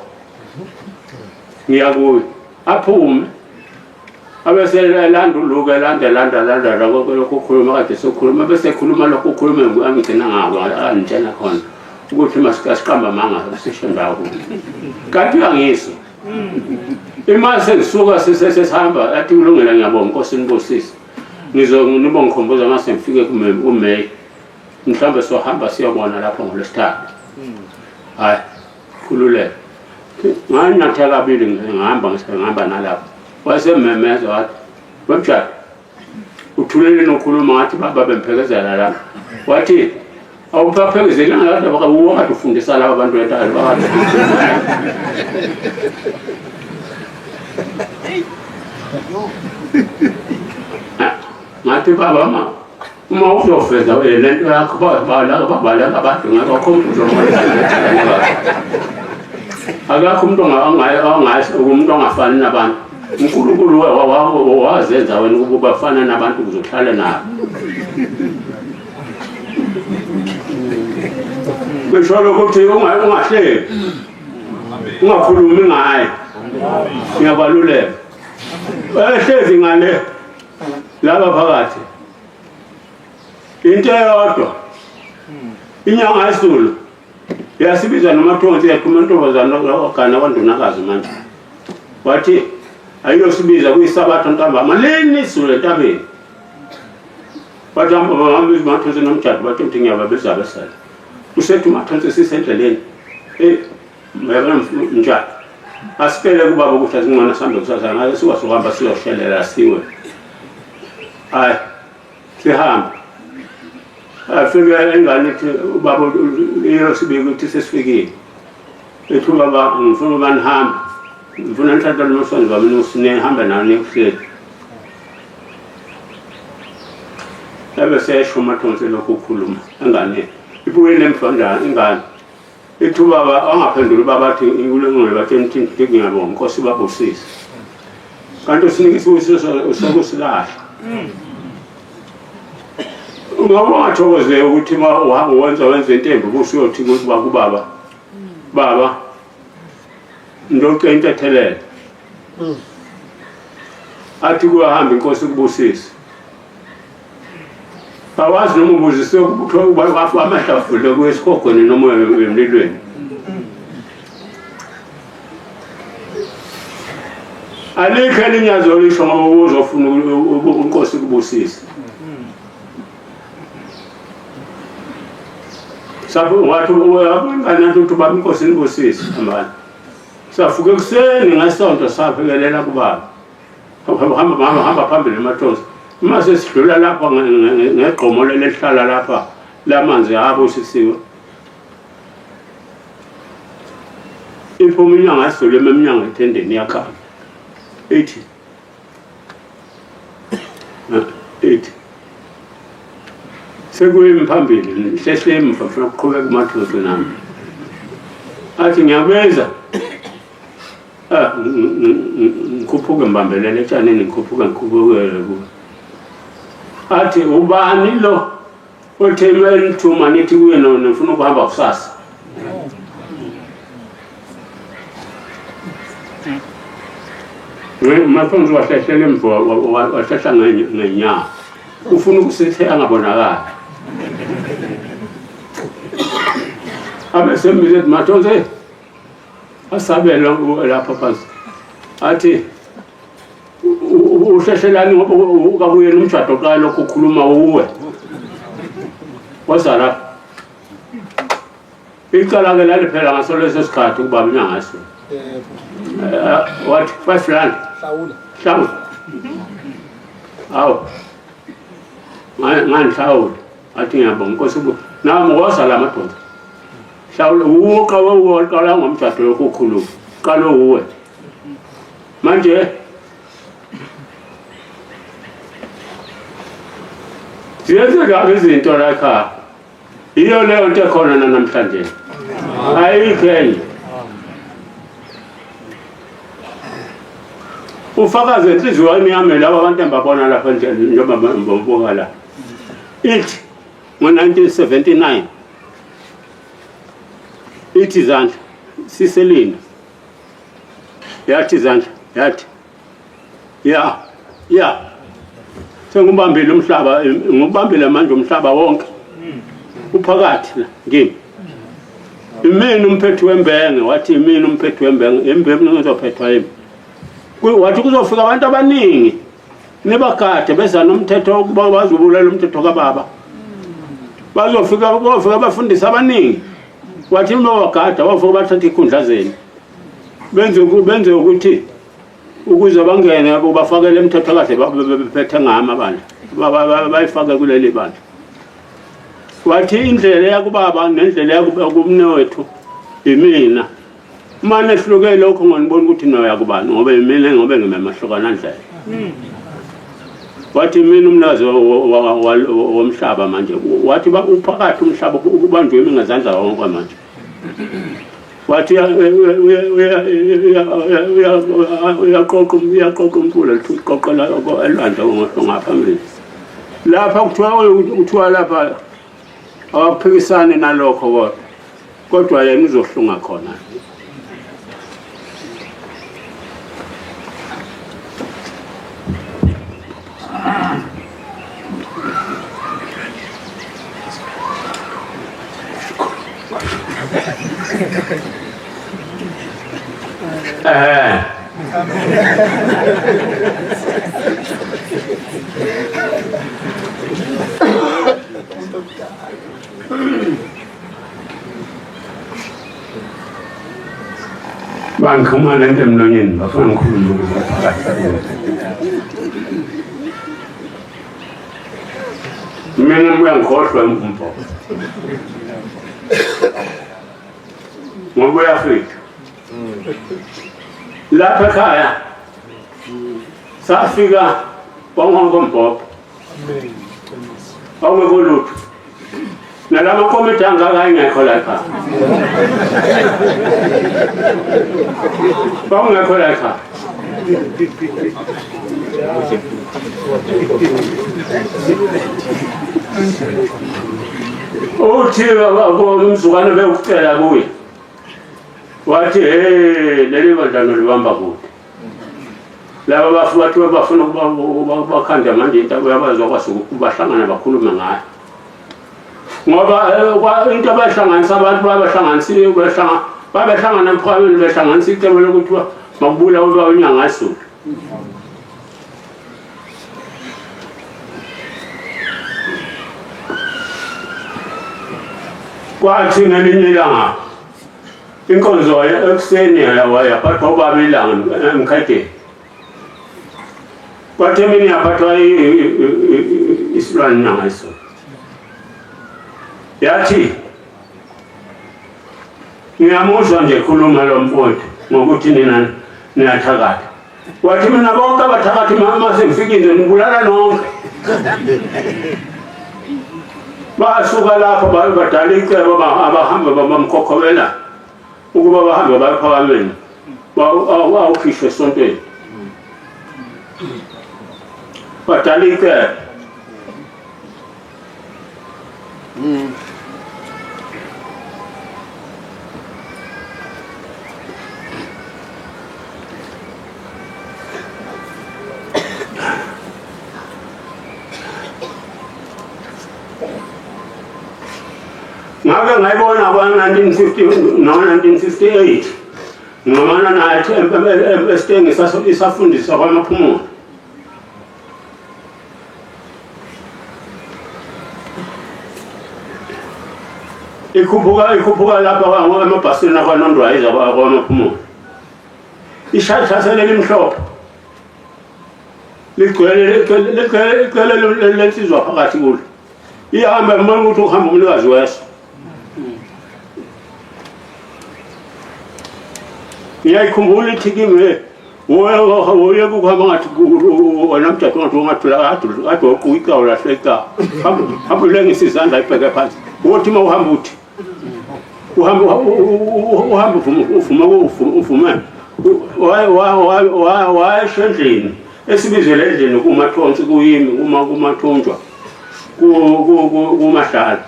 ngiya kuye aphume abese elanda uluke elanda elanda elanda lokho kukhuluma kade sokhuluma bese ekhuluma lokho ukhuluma angigcina ngako angitshena khona ukuthi masiqamba amanga sisho ndawo kanti uyangizwa imali sengisuka sesihamba athi kulungile ngiyabonga inkosi nibusise ngizonibongikhumbuza uma sengifike kuMay mhlawumbe sohamba siyobona lapho ngolwesithathu hayi khululeka nganatha kabili ngihamba ngihamba nalapho wasememeza wathi wemjali uthulele nokhuluma ngathi baba bemphekezela la wathi awubaphekezeli ngathi wakade ufundisa laba bantu lentalo bakade ngathi baba ma uma uzofeza le nto yakho babaleka abantu ngakho umuntu Akakho umuntu umuntu ongafani nabantu. uNkulunkulu wazenza wena ukuba ubafana nabantu ukuze uhlale nabo. Ngisho ukuthi ungahleki, ungakhulumi ngaye. Ngiyabaluleka. Ehlezi ngale laba phakathi. Into eyodwa. Inyanga yesulu yasibiza nomathonsi yathuma intombazane ogana kwandunakazi manje. Wathi ayiyosibiza kuyisabatha ntambama lini izulu entabeni. Bathi hamba bahamba izimathonsi nomjadu bathi ukuthi ngiyababiza abesele. Usethi umathonsi sisendleleni. Eh yabona mjadu. Asicele kubaba ukuthi asingcono sihambe kusasa ngaze sikwazi ukuhamba siyoshelela siwe. Hayi sihambe. Afike ingane ithi ubaba iyosibika ukuthi sesifikile. Ithi ubaba ngifuna uba nihambe. Ngifuna nithathe lo msonzi wami nihambe nawo niyokuhleli. Ebe sesho uMathonsi lokhu ukhuluma enganeni. Ibuyele emva ingane. Ithi ubaba angaphenduli ubaba athi inkulungelo batshela ukuthi ngiyabonga inkosi ibabusise. Kanti usinike isibusiso sokusilahla. Ngoba ungathokozeki ukuthi uma uhamba wenza wenza into embi ubusuyothi kuba kubaba. Baba ngiyocela intethelelo. Athi kuyahamba inkosi ikubusise. Awazi noma ubuzise kuthiwa amehlo avule kuye esihogweni noma emlilweni. Alikho elinye azolisho ngoba uzofuna inkosi ikubusise. Safu wathi ingane yathi ukuthi ubaba inkosi inibusise hambani. Safuka ekuseni ngesonto safikelela kubaba. Hamba mama hamba phambili emathonsi. Uma sesidlula lapha ngegqomo lelihlala lapha lamanzi abusisiwe. Iphuma inyanga esidlule emnyango ethendeni yakhala. Ithi ithi sekuyimi phambili ngihlehle emva funa ukuqhubeka umathonsi nami. Athi ngiyakwenza Ngikhuphuke ngibambelele etshanini ngikhuphuke ngikhuphukele kuwe. Athi ubani lo othe enithuma nithi kuye nifuna ukuhamba kusasa. Mathonsi wahlehlela emva wahlehla ngenyawo. Ufuna ukusithe angabonakali. Abe sembiza ethi Mathonsi asabela lapha phansi athi uhleshelani ngoba ukabuyela umshado qala lokhu ukhuluma uwe waza lapha icala-ke laliphela ngaso leso sikhathi ukubaba inangaso wathi R5 hlawula hlawula awu ngangihlawula athi ngiyabonga inkosi nami woza la madoda Hlawula uqa wawuqala ngomshado lokhu ukhuluma. Qala uwe. Manje ziyenzeka izinto la ekhaya. Iyo leyo nto ekhona namhlanje. Ayikho enye. Ufakaze enhliziyweni yami laba abantu engibabona lapha nje njengoba ngibuka la. Ithi ngo-1979 ithi izandla siselina yathi izandla yathi ya ya sengubambile umhlaba ngubambile manje umhlaba wonke uphakathi la kimi imini umphethi wembenge wathi imini umphethi wembenge imbenge ngizophethwa yimi wathi kuzofika abantu abaningi nibagade beza nomthetho wokuba bazobulala umthetho kababa bazofika bofika abafundisi abaningi wathi uma wagada wafika bathatha ikhundla zenu benze benze ukuthi ukuze bangene bafakele imithetho kahle bephethe ngami abantu bayifake kuleli bandla wathi indlela yakubaba nendlela yakumnewethu imina Uma nehluke lokho ngonibona ukuthi noya kubani ngoba imina ngoba ngimemahlukana ndlela. Wathi mina umnikazi womhlaba manje wathi uphakathi umhlaba ubanjwe imi ngezandla wonke manje. Wathi uyaqoqa uyaqoqa umfula uqoqela elwandle ngaphambili. Lapha kuthiwa lapha awaphikisani nalokho kodwa. Kodwa yena uzohlunga khona. Eh. Bangikhuluma lento emlonyeni bafuna ngikhulume ukuze phakathi. Mina ngibuya ngikhohlwe umbhobho. Ngoba uyafika. Lapha ekhaya safika kwangoko mbhobho. Awungekho lutho. Nalama komiti angaka ayengekho la ekhaya. Kwakungekho la ekhaya. Uthi umzukwane bewucela kuye. Wathi hey leli bandla nolibamba kude. Laba bafu bathi bafuna ukuba bakhande manje into uyabazwa bahlangana bakhulume ngayo. Ngoba eh, into abahlanganisa abantu babahlanganisile bahlangana babehlangana emphakathini behlanganisa icebo lokuthi makubulawe uba uNyangazulu. Kwathi ngelinye ilanga inkonzo ekuseni yaphathwa ubaba ilanga emkhadeni. Kwathi emini yaphathwa isilwane iNyangazulu. Yathi ngiyamuzwa nje khuluma lo mfowethu ngokuthi nina niyathakatha. Wathi mina bonke abathakathi mama sengifikile nibulala nonke. Basuka lapho badala icebo abahamba bamkhokhobela ukuba bahambe bayephakameni awukhishwe esontweni. Badala icebo. Ngake ngayibona kwa-1950 no-1958 ngxamana naye esitenge isafundisa kwamaphumulo. Ikhuphuka ikhuphuka lapha emabhasini akwanondwayiza kwamaphumulo. Ishashasele limhlophe. Ligcwele ligcwele ligcwele lensizwa phakathi kulo. Ihamba ngibona ukuthi uhamba umnikazi weso. Ngiyayikhumbula ithi kimi uye kuhamba ngathi wena mjadu ngathi ungathula kade kade waquka icala lahle icala. Hamba ulengise izandla ibheke phansi. Uthi uma uhamba uthi uhamba uhamba uvuma uvuma wayesho endlini esibizele endlini kumathonsi kuyimi uma kumathunjwa kumahlala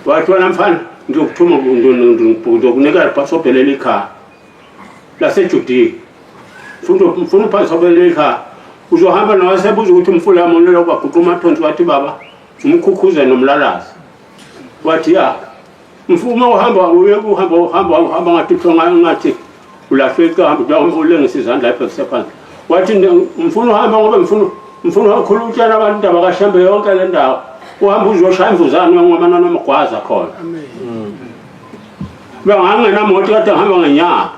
wathi wena mfana ngizokuthuma ngizokunika ibhasobhe leli khaya lasejudiya mfuna ubhasobhe leli khaya uzohamba nawe sebuza ukuthi umfula muni lokhu waguqa umathonsi wathi baba umkhukhuze nomlalazi wathi ya mfuma uhamba uye uhamba uhamba uhamba ngathi uhlonga ngathi ulahlwe icamba ulengisa izandla ebhekise phansi wathi mfuna uhamba ngoba mfuna mfuna ukhuluma utshela abantu indaba kaShembe yonke le ndawo uhamba uzoshaya imvuzane ngoba nanomgwaza khona bengangenamoto kade ngihamba ngenyawo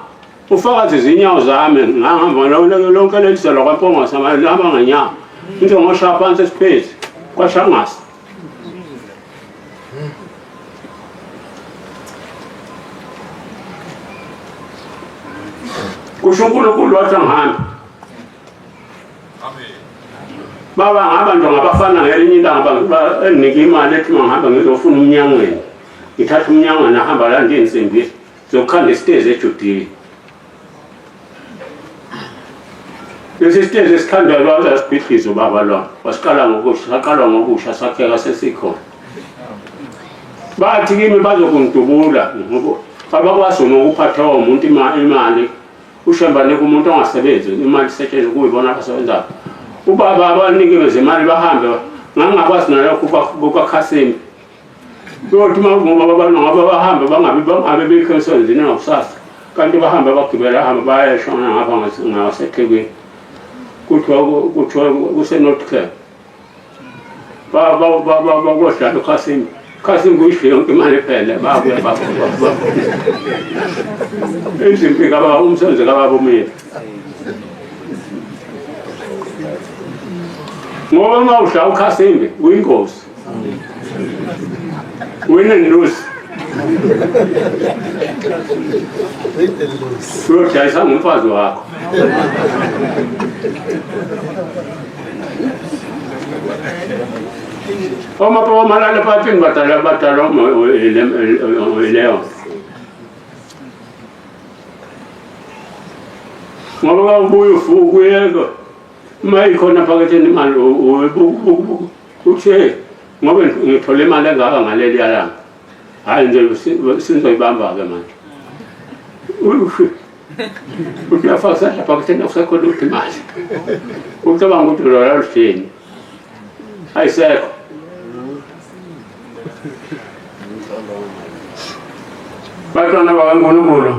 ufakazi izinyawo zami ngahamba lonke leli zwe lakwaMpongose ngihamba ngenyawo into ngoshaya phansi esiphezi kwashangase Kusho uNkulunkulu wathi angihambe. Baba ngaba nje ngabafana ngelinye ilanga enginike imali ethi mangihambe ngizofuna umnyangweni. Ngithatha umnyangwana ahamba landa iy'nsimbi zokukhanda isitezi ejudiya. Lesi sitezi esikhandwayo wazasibhidliza ubaba lona, wasiqala ngokusha, saqalwa ngokusha sakheka sesikhona. Bathi kimi bazokungidubula ngoba abakwazi nokuphatha umuntu imali uShembe anika umuntu ongasebenzi imali isetshenziswa kuyibona abasebenzayo. Ubaba abanike imali bahambe ngangingakwazi nalokho kukaKhasimi. Kuyothi uma ngoba abantu ngoba bahambe bangabi bangabe bikho emsebenzini ngakusasa kanti bahambe bagibela hambe bayeshona ngapha ngaseThekwini kuthiwa kuthiwa kuse-North Cape bakodlala uKhasimi Khasimi kuyidle yonke imali ephele babuya izimpi kababa umsebenzi kababa umile ngoba uma udla uKhasimbi uyingozi. Win and lose. Uyodayisa ngomfazi wakho. Oma omalala ephathini badala badala leyo. Ngoba bawubuya ufuka uyeka. Uma ikhona phaketheni imali uthe ngoba ngithole imali engaka ngaleli yalanga hhayi nje sizoyibamba-ke manje uthi uyafaka isandla phaketheni akusekho lutho imali ucabanga ukuthi lola luhleni ayisekho bantwana bakaNkulunkulu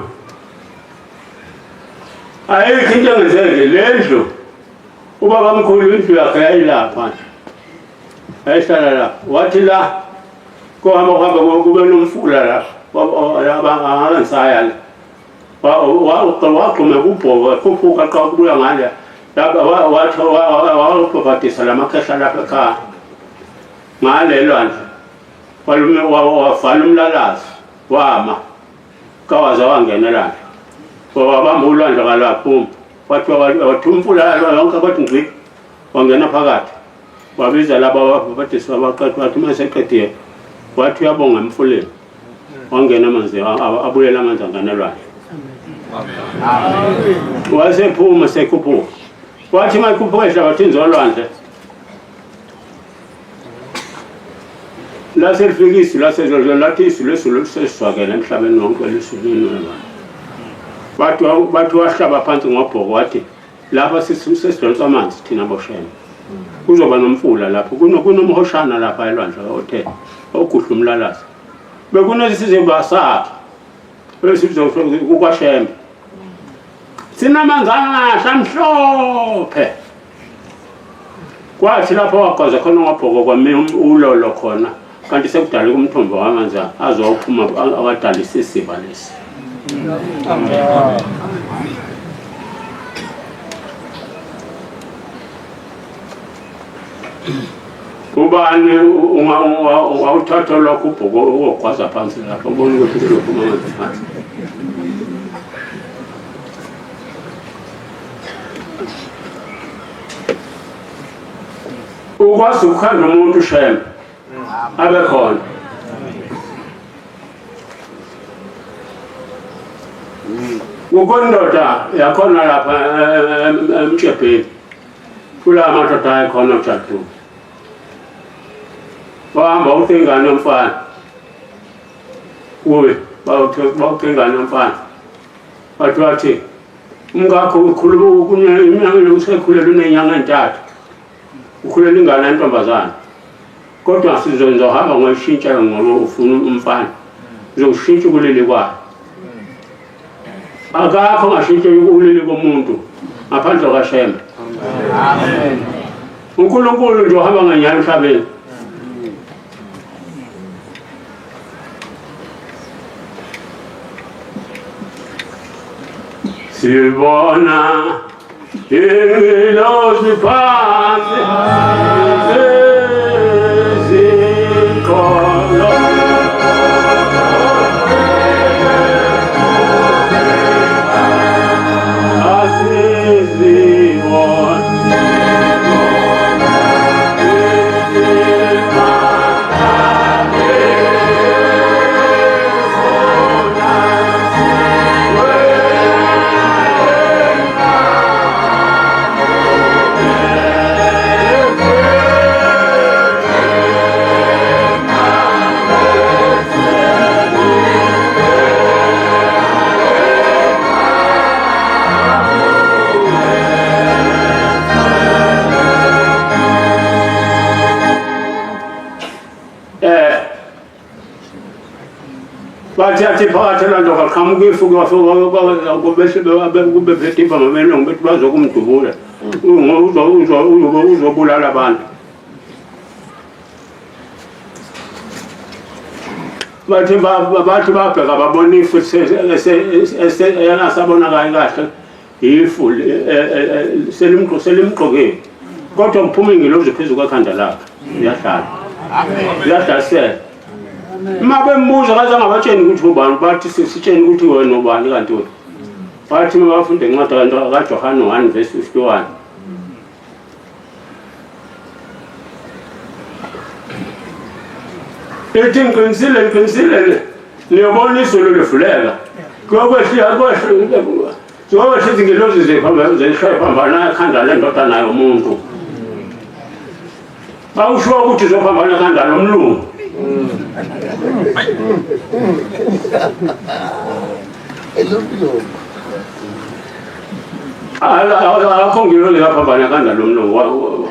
ayikho into engenzeke le ndlu Ubabamkhulu indlu yakhe yayilapha yayihlala lapha wathi la kuhamba kuhamba kube nomfula lapha angisaya la wagxuma kubhoko wakhuphuka qa kubuya ngale wathi wawubhabhadisa la makhehla lapha ekhaya ngale lwandle wavala umlalazi wama kawaze wangena elwandle wabamba ulwandle kalwaphuma Wathi wathi umfula yonke kwathi ngci wangena phakathi wabiza laba ababhadiswa abaqeda wathi uma eseqedile wathi uyabonga emfuleni wangena amanzi abuyela amanzi angena elwandle wasephuma sekhuphuka wathi uma ekhuphuka ehlabathini zolwandle laselifika isu lasezulu lathi isu lesulu lisesizwakele emhlabeni wonke lisulwini bathi bathi wahlaba phansi ngobhoko wathi lapha sesidonsa amanzi thina boshela kuzoba nomfula lapho kunomhoshana lapha elwandle othe ogudla umlalazi bekunesiziba sakhe kukwashembe sinamanzi amahle amhlophe Kwathi lapho wagwaza khona ngobhoko kwami ulolo khona kanti sekudaleka umthombo wamanzi azophuma awadala isisiba lesi. Ubani ungawuthatha lokho ubhoko ugwaza phansi lapho ubona ukuthi kuzophuma amanzi phansi. Ukwazi ukukhanda umuntu shem abe khona. Kukhona yakhona lapha emtshebheni kula madoda ayekhona ujadu wahamba uthi ingane yomfana kuye bawuthi ingane yomfana wathi wathi umkakho ukhuluma usekhulelwe unenyanga entathu ukhulelwe ingane yentombazane kodwa sizohamba ngoyishintsha ngoba ufuna umfana uzoshintsha ukulili kwayo akakho ongashintsha ukulili komuntu ngaphandle kwaShembe. Amen. uNkulunkulu nje uhamba ngenyanga emhlabeni. Sibona ingilosi phansi ezikholo asizibona Bathi phakathi lento kwaqhamuka ifu kube phethe ibhama belungu bethi bazokumdubula uzobulala abantu. Bathi bathi babheka babona ifu engasabonakali kahle ifu selimgqokile kodwa kuphuma ingilozi phezu kwekhanda lakhe uyahlala uyahlasela. Uma bembuza kaze angabatsheni ukuthi ubani, bathi sitsheni ukuthi wena ubani kanti wena. Bathi uma bafunda incwadi kaJohane 1 verse 51. Ithi ngiqinisile ngiqinisile niyobona izulu livuleka. Kuyokwehla kwehla izingilozi ziphambana ekhanda lendodana yomuntu. Awusho ukuthi uzophambana ekhanda lomlungu. Elomlungu. Akho ngilozi kaphambana ekhanda lomlungu.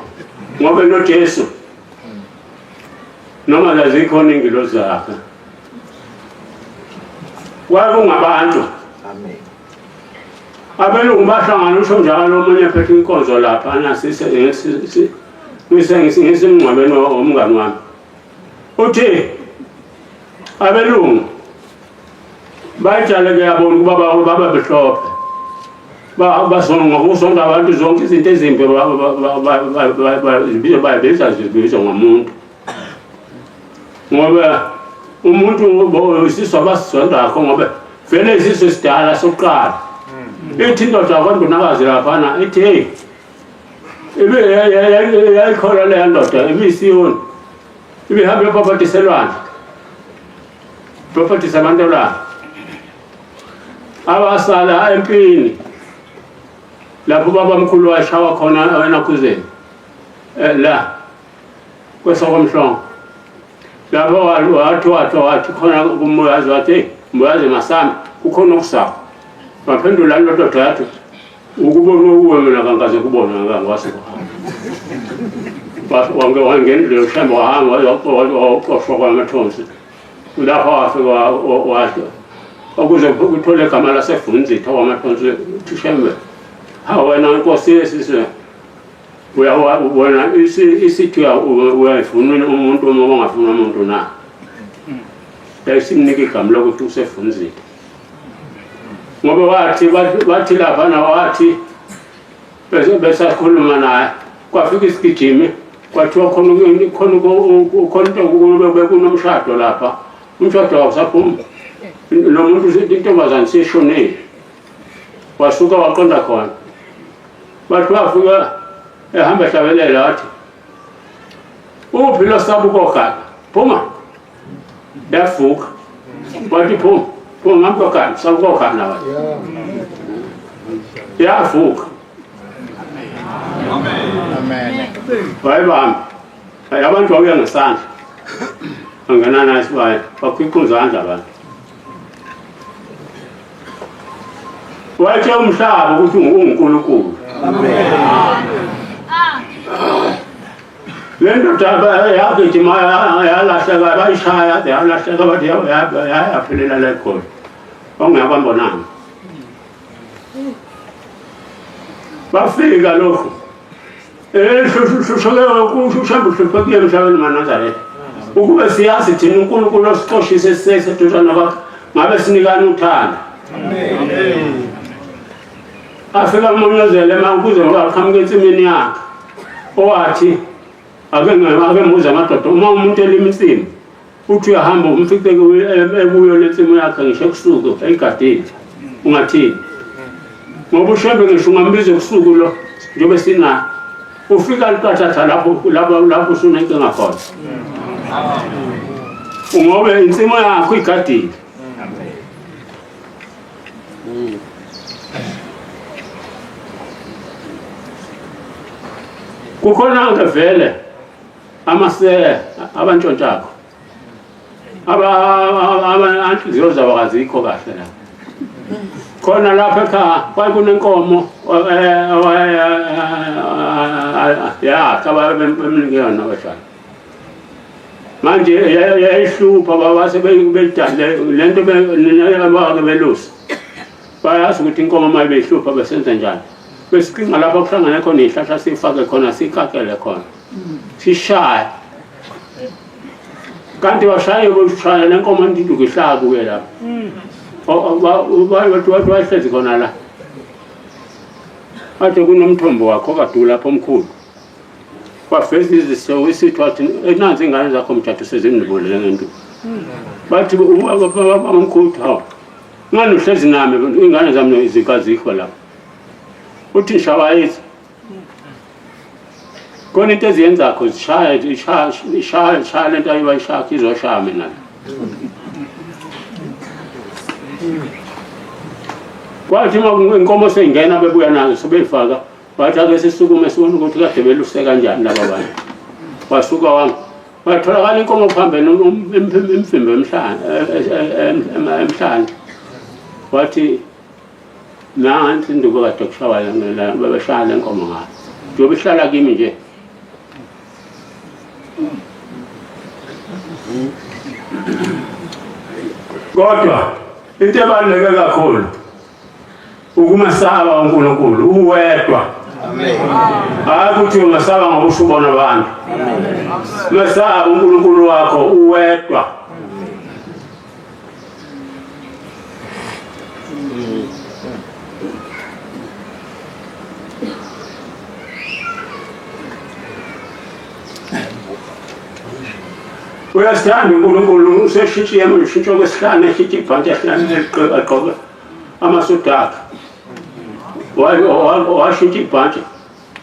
Ngoba noJesu noma zazikhona ingilozi zakhe. Kwakungabantu. Amen. Abelungu bahlangana usho njalo omunye phethe inkonzo lapha anasise ngisemngcwabeni womngani wami. Uthi abelungu bayitshale ke yabona ukuba baba behlophe basonga abantu zonke izinto ezimbi bayibiza zibiza ngomuntu ngoba umuntu isisu abasizondakho ngoba vele isisu esidala sokuqala. Ithi indoda kwandunakazi laphana ithi hey ibe yayikhona leya ndoda ibiyisiyoni ibihambe yobhabhadiselwana bhabhadisa abantu olwandle abasala empini lapho ubabamkhulu washawa khona enakhuzeni la kwesokomhlongo lapho wathi wathi wathi khona kumbuyazi wathi hey mbuyazi masami kukhona okusakho. Waphendula lo ndoda yathi ukubona okuwe mina kangaze kubona ngangikwazi ukuhamba. Wangena leyo shembe wahamba wayoqoshwa kwamathonsi lapho wafika wathi ukuze kuthole igama lasefunzitha kwamathonsi uthi shembe hawu wena nkosi yesizwe wena isithi uyayifuna umuntu uma ungafuna umuntu na yayisimnika igama lokuthi usefunzitha ngoba wathi bathi laphana wathi besakhuluma naye kwafika isigijimi kwathiwa khona khona khona bekunomshado lapha umshado awusaphumi lo muntu intombazane sishonile wasuka waqonda khona bathi wafika ehamba ehlabelela wathi uphi lo sabukogana phuma yavuka wathi phuma phuma ngamkogana sabukogana wathi yavuka. Amen. Wayibamba abantu babuya ngesandla angena naye isibaya bakhwiqa izandla abantu wayethe umhlaba ukuthi unguNkulunkulu. Amen. Le ndoda yagijima yalahleka bayishaya yalahleka bathi yaphelela le khona ongeyabambonanga. Bafika lokhu hlusheke emhlabeni maNazaretha ukube siyazi thina uNkulunkulu osixoshise siseseduzane kwakhe ngabe sinikana uthando. Afika uMonyozele ukuze aqhamuke ensimini yakhe owathi ake mbuze amadoda uma umuntu elima insimu uthi uyahamba umfice ekuyo le nsimu yakhe ngisho ebusuku eyigadile ungathini ngoba ushembe ngisho ungambiza ebusuku lo njengoba sinayo ufika liqathatha lapho lapho lapho usunenkinga khona ngoba insimu yakho igadile. Kukhona ke vele amasela abantshontshakho aba zabo azikho kahle la khona lapha ekhaya kwakunenkomo yakhe abemnike yona abadlali. Manje yayihlupha baba sebelidale lento abake belusa. Bayazi ukuthi inkomo uma beyihlupha besenza njani. Besicinga lapho kuhlangane khona izihlahla sifake khona sikakele khona. Sishaye. Kanti bashaye bokushaya le nkomo induku ihlala kuye lapho. Wathi wahlezi khona la. Kade kunomthombo wakho kade ulapho omkhulu. Waveza izisewu isithu wathi nansi ingane zakho mjadu sezinibulele ngenduku. Bathi umkhulu hawu. Ngani uhlezi nami ingane zami zikazikho lapho. Uthi shawayithi. Khona into eziyenzakho zishaya ishaya ishaya ishaya lento ayibayishaya izoshaya mina. Kwathi uma inkomo seyingena bebuya nazo sebeyifaka bathi ake sisukume sibone ukuthi kade beluse kanjani laba bantu. Wasuka wami watholakala inkomo phambene imfimbo emhlane emhlane wathi nansi induku kade kushawa bebeshaya le nkomo ngayo njengoba ihlala kimi nje kodwa into ebaluleke kakhulu ukumasaba uNkulunkulu uwedwa. Hayi ukuthi ungasaba ngoba usubona abantu. Mesaba uNkulunkulu wakho uwedwa. Uyasithanda uNkulunkulu useshintshiye manje ushintsha okwesihlanu eshintsha ibhanti esihlanu agqoke amasudi akhe washintsha ibhantshi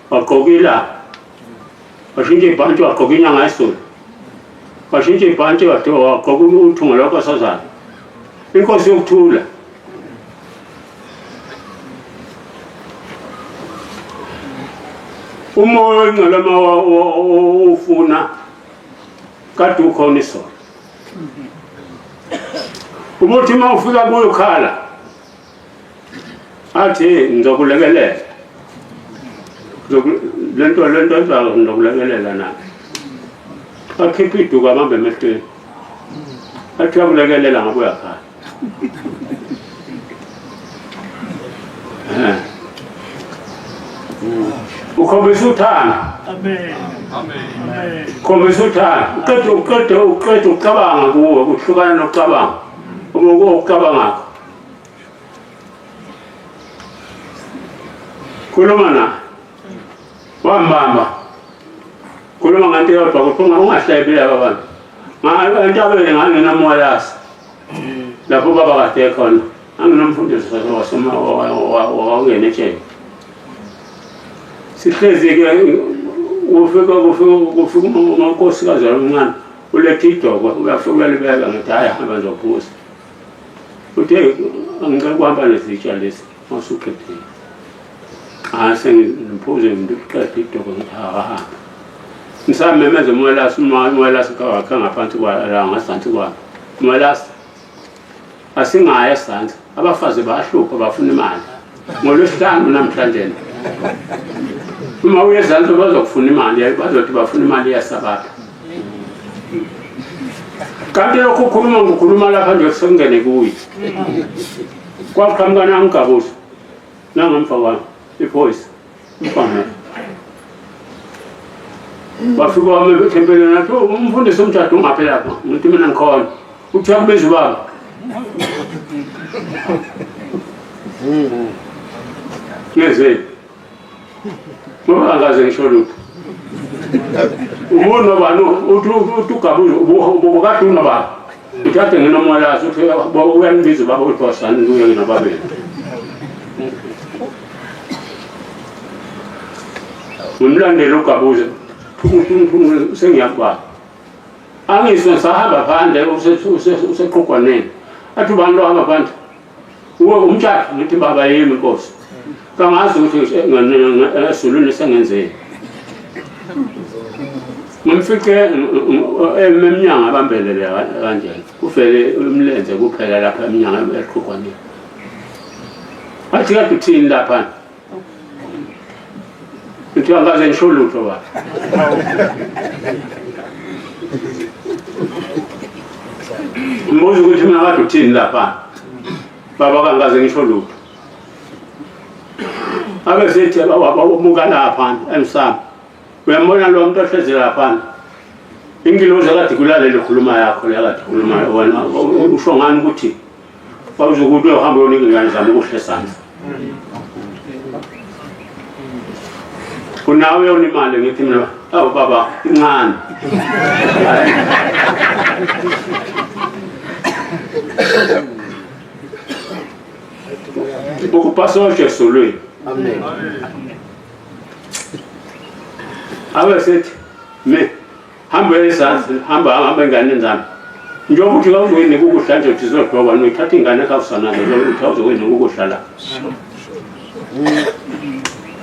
wagqoka ilanga washintsha ibhantshi wagqoka inyanga yesulu washintsha ibhantshi wagqoka uthungo lwenkosazana inkosi yokuthula umoya oyingcwele uma ufuna kade ukhona isolo Umuthi uma ufika kuyo ukhala athi ngizokulekelela lento lento enzayo ngizokulekelela na akhiphe iduku abambe emehlweni athi uyakulekelela ngabe uyakhala ukhombisa uthando. Amen. Amen. Khombisa uthando. Uqede uqede uqede ucabanga kuwe kuhlukana nokucabanga. Uma ukucabangakho. Khuluma na. Wambamba. Khuluma ngento eyodwa ukuthi ungahlebi laba bantu. Entabeni ngangenamoyasi. Lapho baba kade khona. Anginomfundisi wasoma wawungena etsheni. Sihlezi-ke kufika kufika kufika umankosikazi omncane uletha idokwe uyafika uyalibeka ngithi hhayi hamba ngizophuza. Uthe angicela ukuhamba nezitsha lezi masuqedile. Hhayi sengiphuze ngiqede idokwe ngithi akahambe. Ngisamemeza uMwelase uMwelase wakhe ngaphansi kwala ngazansi kwami. Mwelase asingayi esizansi abafazi bayahlupha bafuna imali ngolwesihlanu namhlanje uma uye ezansi bazokufuna imali bazothi bafuna imali yesabatha kanti lokhu ukhuluma ngikhuluma lapha nje sekungene kuye kwaqhamuka nangigabuza nangamfa kwami iphoyisa Mfana. Bafika wami ethempelini nathi oh, umfundisi umjadu ungaphi lapha? Ngithi mina ngikhona. Uthi uyakubiza ubaba. Ngeze. Ngoba angaze ngisho lutho. Ubunobani uthi uthi ugabuza ubukade unobani. Uthathe nginomwalazi uthi uyangibiza ubaba uthi wasani kuye nginobabili. Ngimlandele uGabuza sengiyakubala. Angizwe ngisahamba phandle useqhugwaneni. Athi ubani lo hamba phandle? Uwe umtshato ngithi baba yimi inkosi. Kangazi ukuthi ezulwini sengenzeni. Ngimfice emnyango abambelele kanjena. Kuvele umlenze kuphela lapha emnyango eqhugwaneni. Athi kade uthini lapha? Ngithi angikaze ngisho lutho baba. Mbuza ukuthi mina kade uthini lapha. Baba kangikaze ngisho lutho. Abe sethi wabuka lapha emsamo. Uyambona lo muntu ohlezi lapha. Ingilozi akade kulalela ikhuluma yakho le akade khuluma wena usho ngani ukuthi wawuzokuthi uyohamba uyonika ingane zami ukuhle sandla. Unawe yona imali ngithi mina awu baba incane. Ukupasosha esulwini. Amen. Abe sethi me hamba ezansi hamba hamba enganeni zami. Njengoba uthi kawuzoyinika ukudla nje uthi zodwa noyithatha ingane kawusanazo uthi awuzoyinika ukudla la.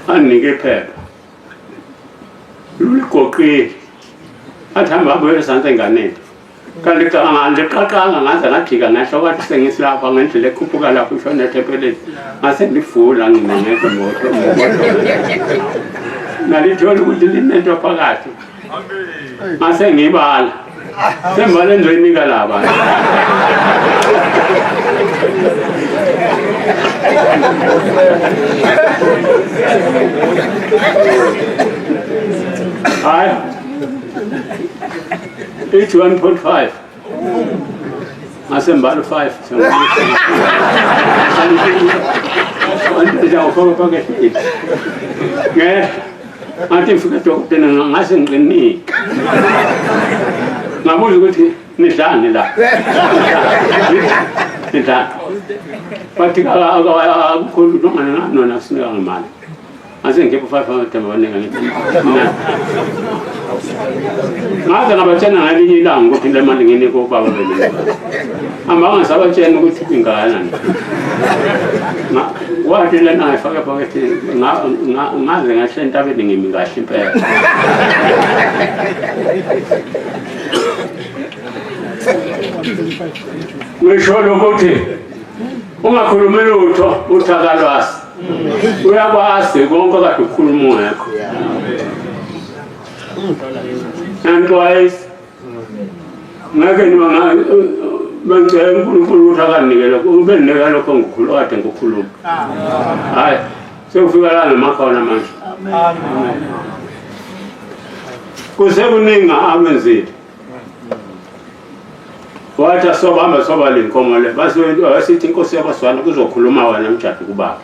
Anginike iphepha. Luligoqile. Athi hamba hamba ezansi enganeni. Kanti liqaqanga ngaze ngajika ngehla kwathi sengisilapha ngendlela ekhuphuka lapho ishona ethempeleni. Ngase ngivula ngina ngekho imoto. Ngalithola ukuthi linento phakathi. Ngase ngibala. Sembala engizoyinika laba. Hayi. Ithi 1.5. Ngase ngibala u-5. Ngehla. Ngathi ngifika edokotela ngase ngiqinile. Ngabuza ukuthi nidlani la. Nidlani. Bathi akukho lutho nona sinika ngemali. Ngase ngikhipha u-500 ngabanika ngithi mina. Ngaze ngabatshena ngelinye ilanga ukuthi le mali nginika ubaba beni. Hamba ngasabatshena ukuthi ingakanani. Wathi lena ngayifaka ephaketheni ngaze ngehla entabeni ngimi kahle impela. Ngisho lokuthi ungakhulumi lutho uthi akalwazi. Uyakwazi konke kade ukhuluma ungekho. Nantwayisi ngeke niba bengicela uNkulunkulu ukuthi akanike lokho ubenginika lokho ngikhulu kade ngikhuluma. Hayi sekufika la ngemakhona manje. Kusekuningi akwenzile. Wathi asobamba soba le nkomo le base wasithi inkosi yakwaSwana kuzokhuluma wena mjadu kubaba.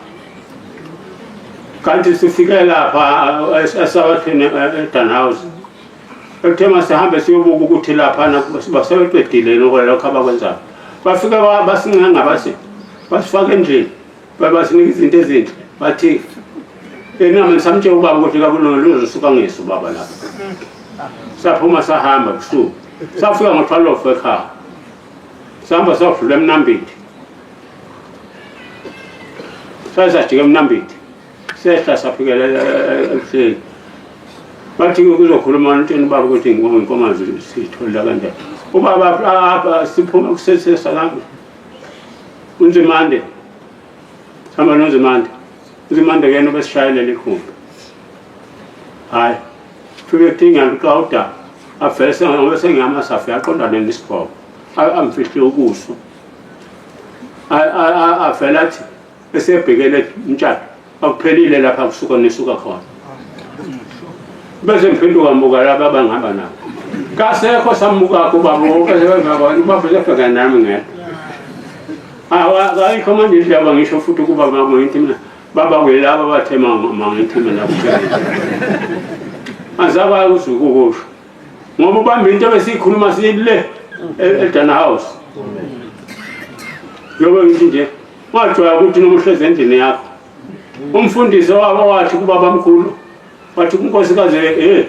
Kanti sifike lapha esabathini eDanhouse. Ekuthe masihambe siyobuka ukuthi laphana basebeqedile lokho abakwenzayo. Bafike basincenga basi basifaka endlini basinika izinto ezinhle bathi yena mina samtshela ubaba ukuthi kakulungile uzosuka ngeso ubaba lapha. Saphuma sahamba busuku. Safika ngo-12 ekhaya. Sahamba sadlula eMnambithi. Saze sajika eMnambithi. Sehla safikela ebuhleni. Bathi kuzokhuluma ntweni ubaba ukuthi inkomazi sithola kanjani. Ubaba apha siphume kusesesa uNzimande. Sihamba noNzimande. UNzimande kuyena obesishayelela ikhumbi. Hayi. Fike kudinga luqawuda. Avele sengoba sengiyamasafi aqondane nesigqoko. Amfihle ubuso. Avele athi esebhekele umtshado akuphelile lapha kusuka nisuka khona. Bese ngiphenduka ngibuka laba abangihamba nabo. Kasekho samukakho ubaba ubaba usebhekana nami ngedwa. Ayikho manje indaba ngisho futhi ukuba ngithi mina baba kwelaba bathe mangithi mina kuphela. Azaba ukuzukusho. Ngoba ubamba into ebesiyikhuluma sile eDana House. Njengoba ngithi nje wajwaya ukuthi noma uhlezi endlini yakho. Umfundisi wabo wathi kubaba mkhulu wathi kunkosikazi eh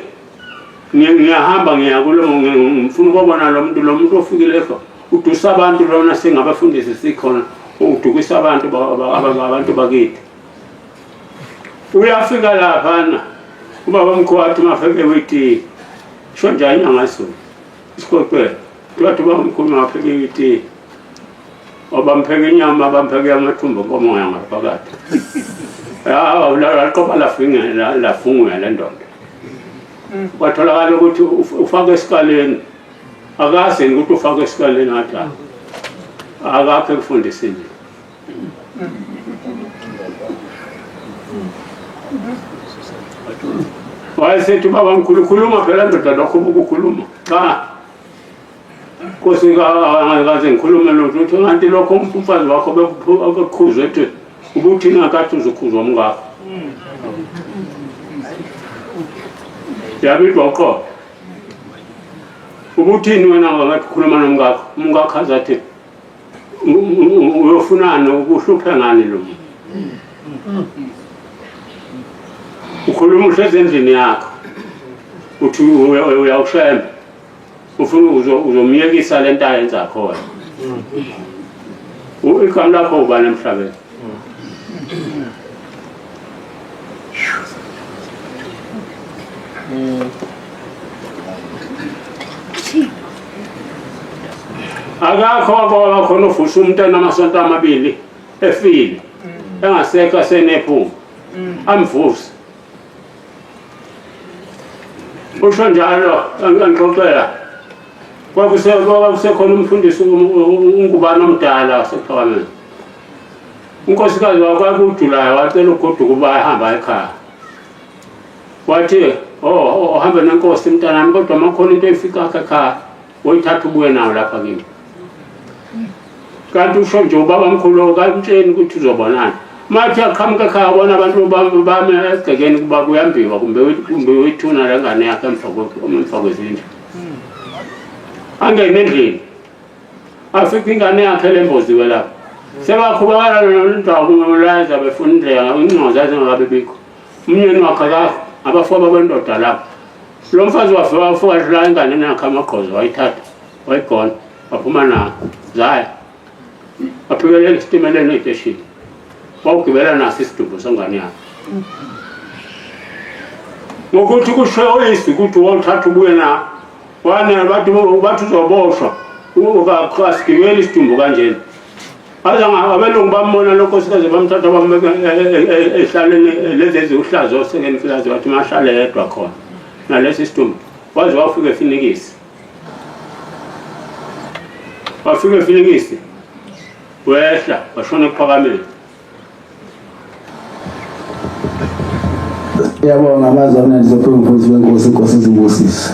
ngiyahamba ngiya kulo ngifuna ukubona lo muntu ofikile ekho udusa abantu lona singabafundisi sikhona udukisa abantu abantu bakithi. Uyafika laphana ubaba mkhulu wathi mafeke witiye sho njani inyanga zulu isiqoqela wathi ubaba mkhulu mafeke witiye obampheka inyama bampheke amathumbu enkomo yangaphakathi. Laqoba lafungela le ndoda. Kwatholakala ukuthi ufake esikaleni. Akazi ukuthi ufake esikaleni athi akakho ekufundisini. Wayesethi ubaba mkhulu khuluma phela ndoda lokho ukukhuluma. Cha. Nkosi kaze ngikhulume lutho uthi kanti lokho umfazi wakho bekukhuzwe ethi ubuthi ngakathi uzokhuzwa umkakho. Yabidwa uqobo. Ubuthini wena ngathi khuluma nomkakho? Umkakho azathi uyofunani ukuhluphe ngani lo muntu? Ukhuluma uhlezi endlini yakho. Uthi uyawushemba. Ufuna uzomyekisa lento ayenza khona. Igama lakho ubani emhlabeni? Akakho akwaba khona uvusa umuntu enamasonto amabili efile engasekho asenephunga amvuse usho njalo angixoxela kwakusekhona umfundisi ungubani omdala wasekuphakameni unkosikazi wakwakujulayo wacela ukugoduka uba ahamba ekhaya wathi oh uhambe nenkosi mntanami kodwa uma khona into efika ekhaya woyithatha ubuye nayo lapha kimi kanti usho nje ubaba mkhulu kamtsheni ukuthi uzobonana mathi aqhamuka ekhaya bona abantu bami egcekeni kuba kuyambiwa kumbe kumbe uyithuna lengane yakhe emva kwezindlu angene endlini afike ingane yakhe lemboziwe lapho sebakhubakala noludaba befuna indlela ingxoza zingakabi bikho umnyeni wakhe akakho abafowabo bendoda lapho lo mfazi wafika wafika wadlula ingane yakhe amagqozo wayithatha wayigona waphuma nayo zaya waphikelela esitimeleni ey'teshini wawugibela naso isidumbu sengane yakhe ngokuthi kusho izwi ukuthi wawuthatha ubuye na wane bathi bathi uzoboshwa asigibeli isidumbu kanjena abelungu bambona lo nkosikazi bamthatha bambeka ehlaleni lezi eziwuhlaza osekeni mfilazi wathi mahlale yedwa khona nalesi sidumbu waze wafika efinikisi wafika efinikisi wehla washona ekuphakameni. Ngiyabonga amazwi amnandi sophiwe mfundisi wenkosi, inkosi izibusise.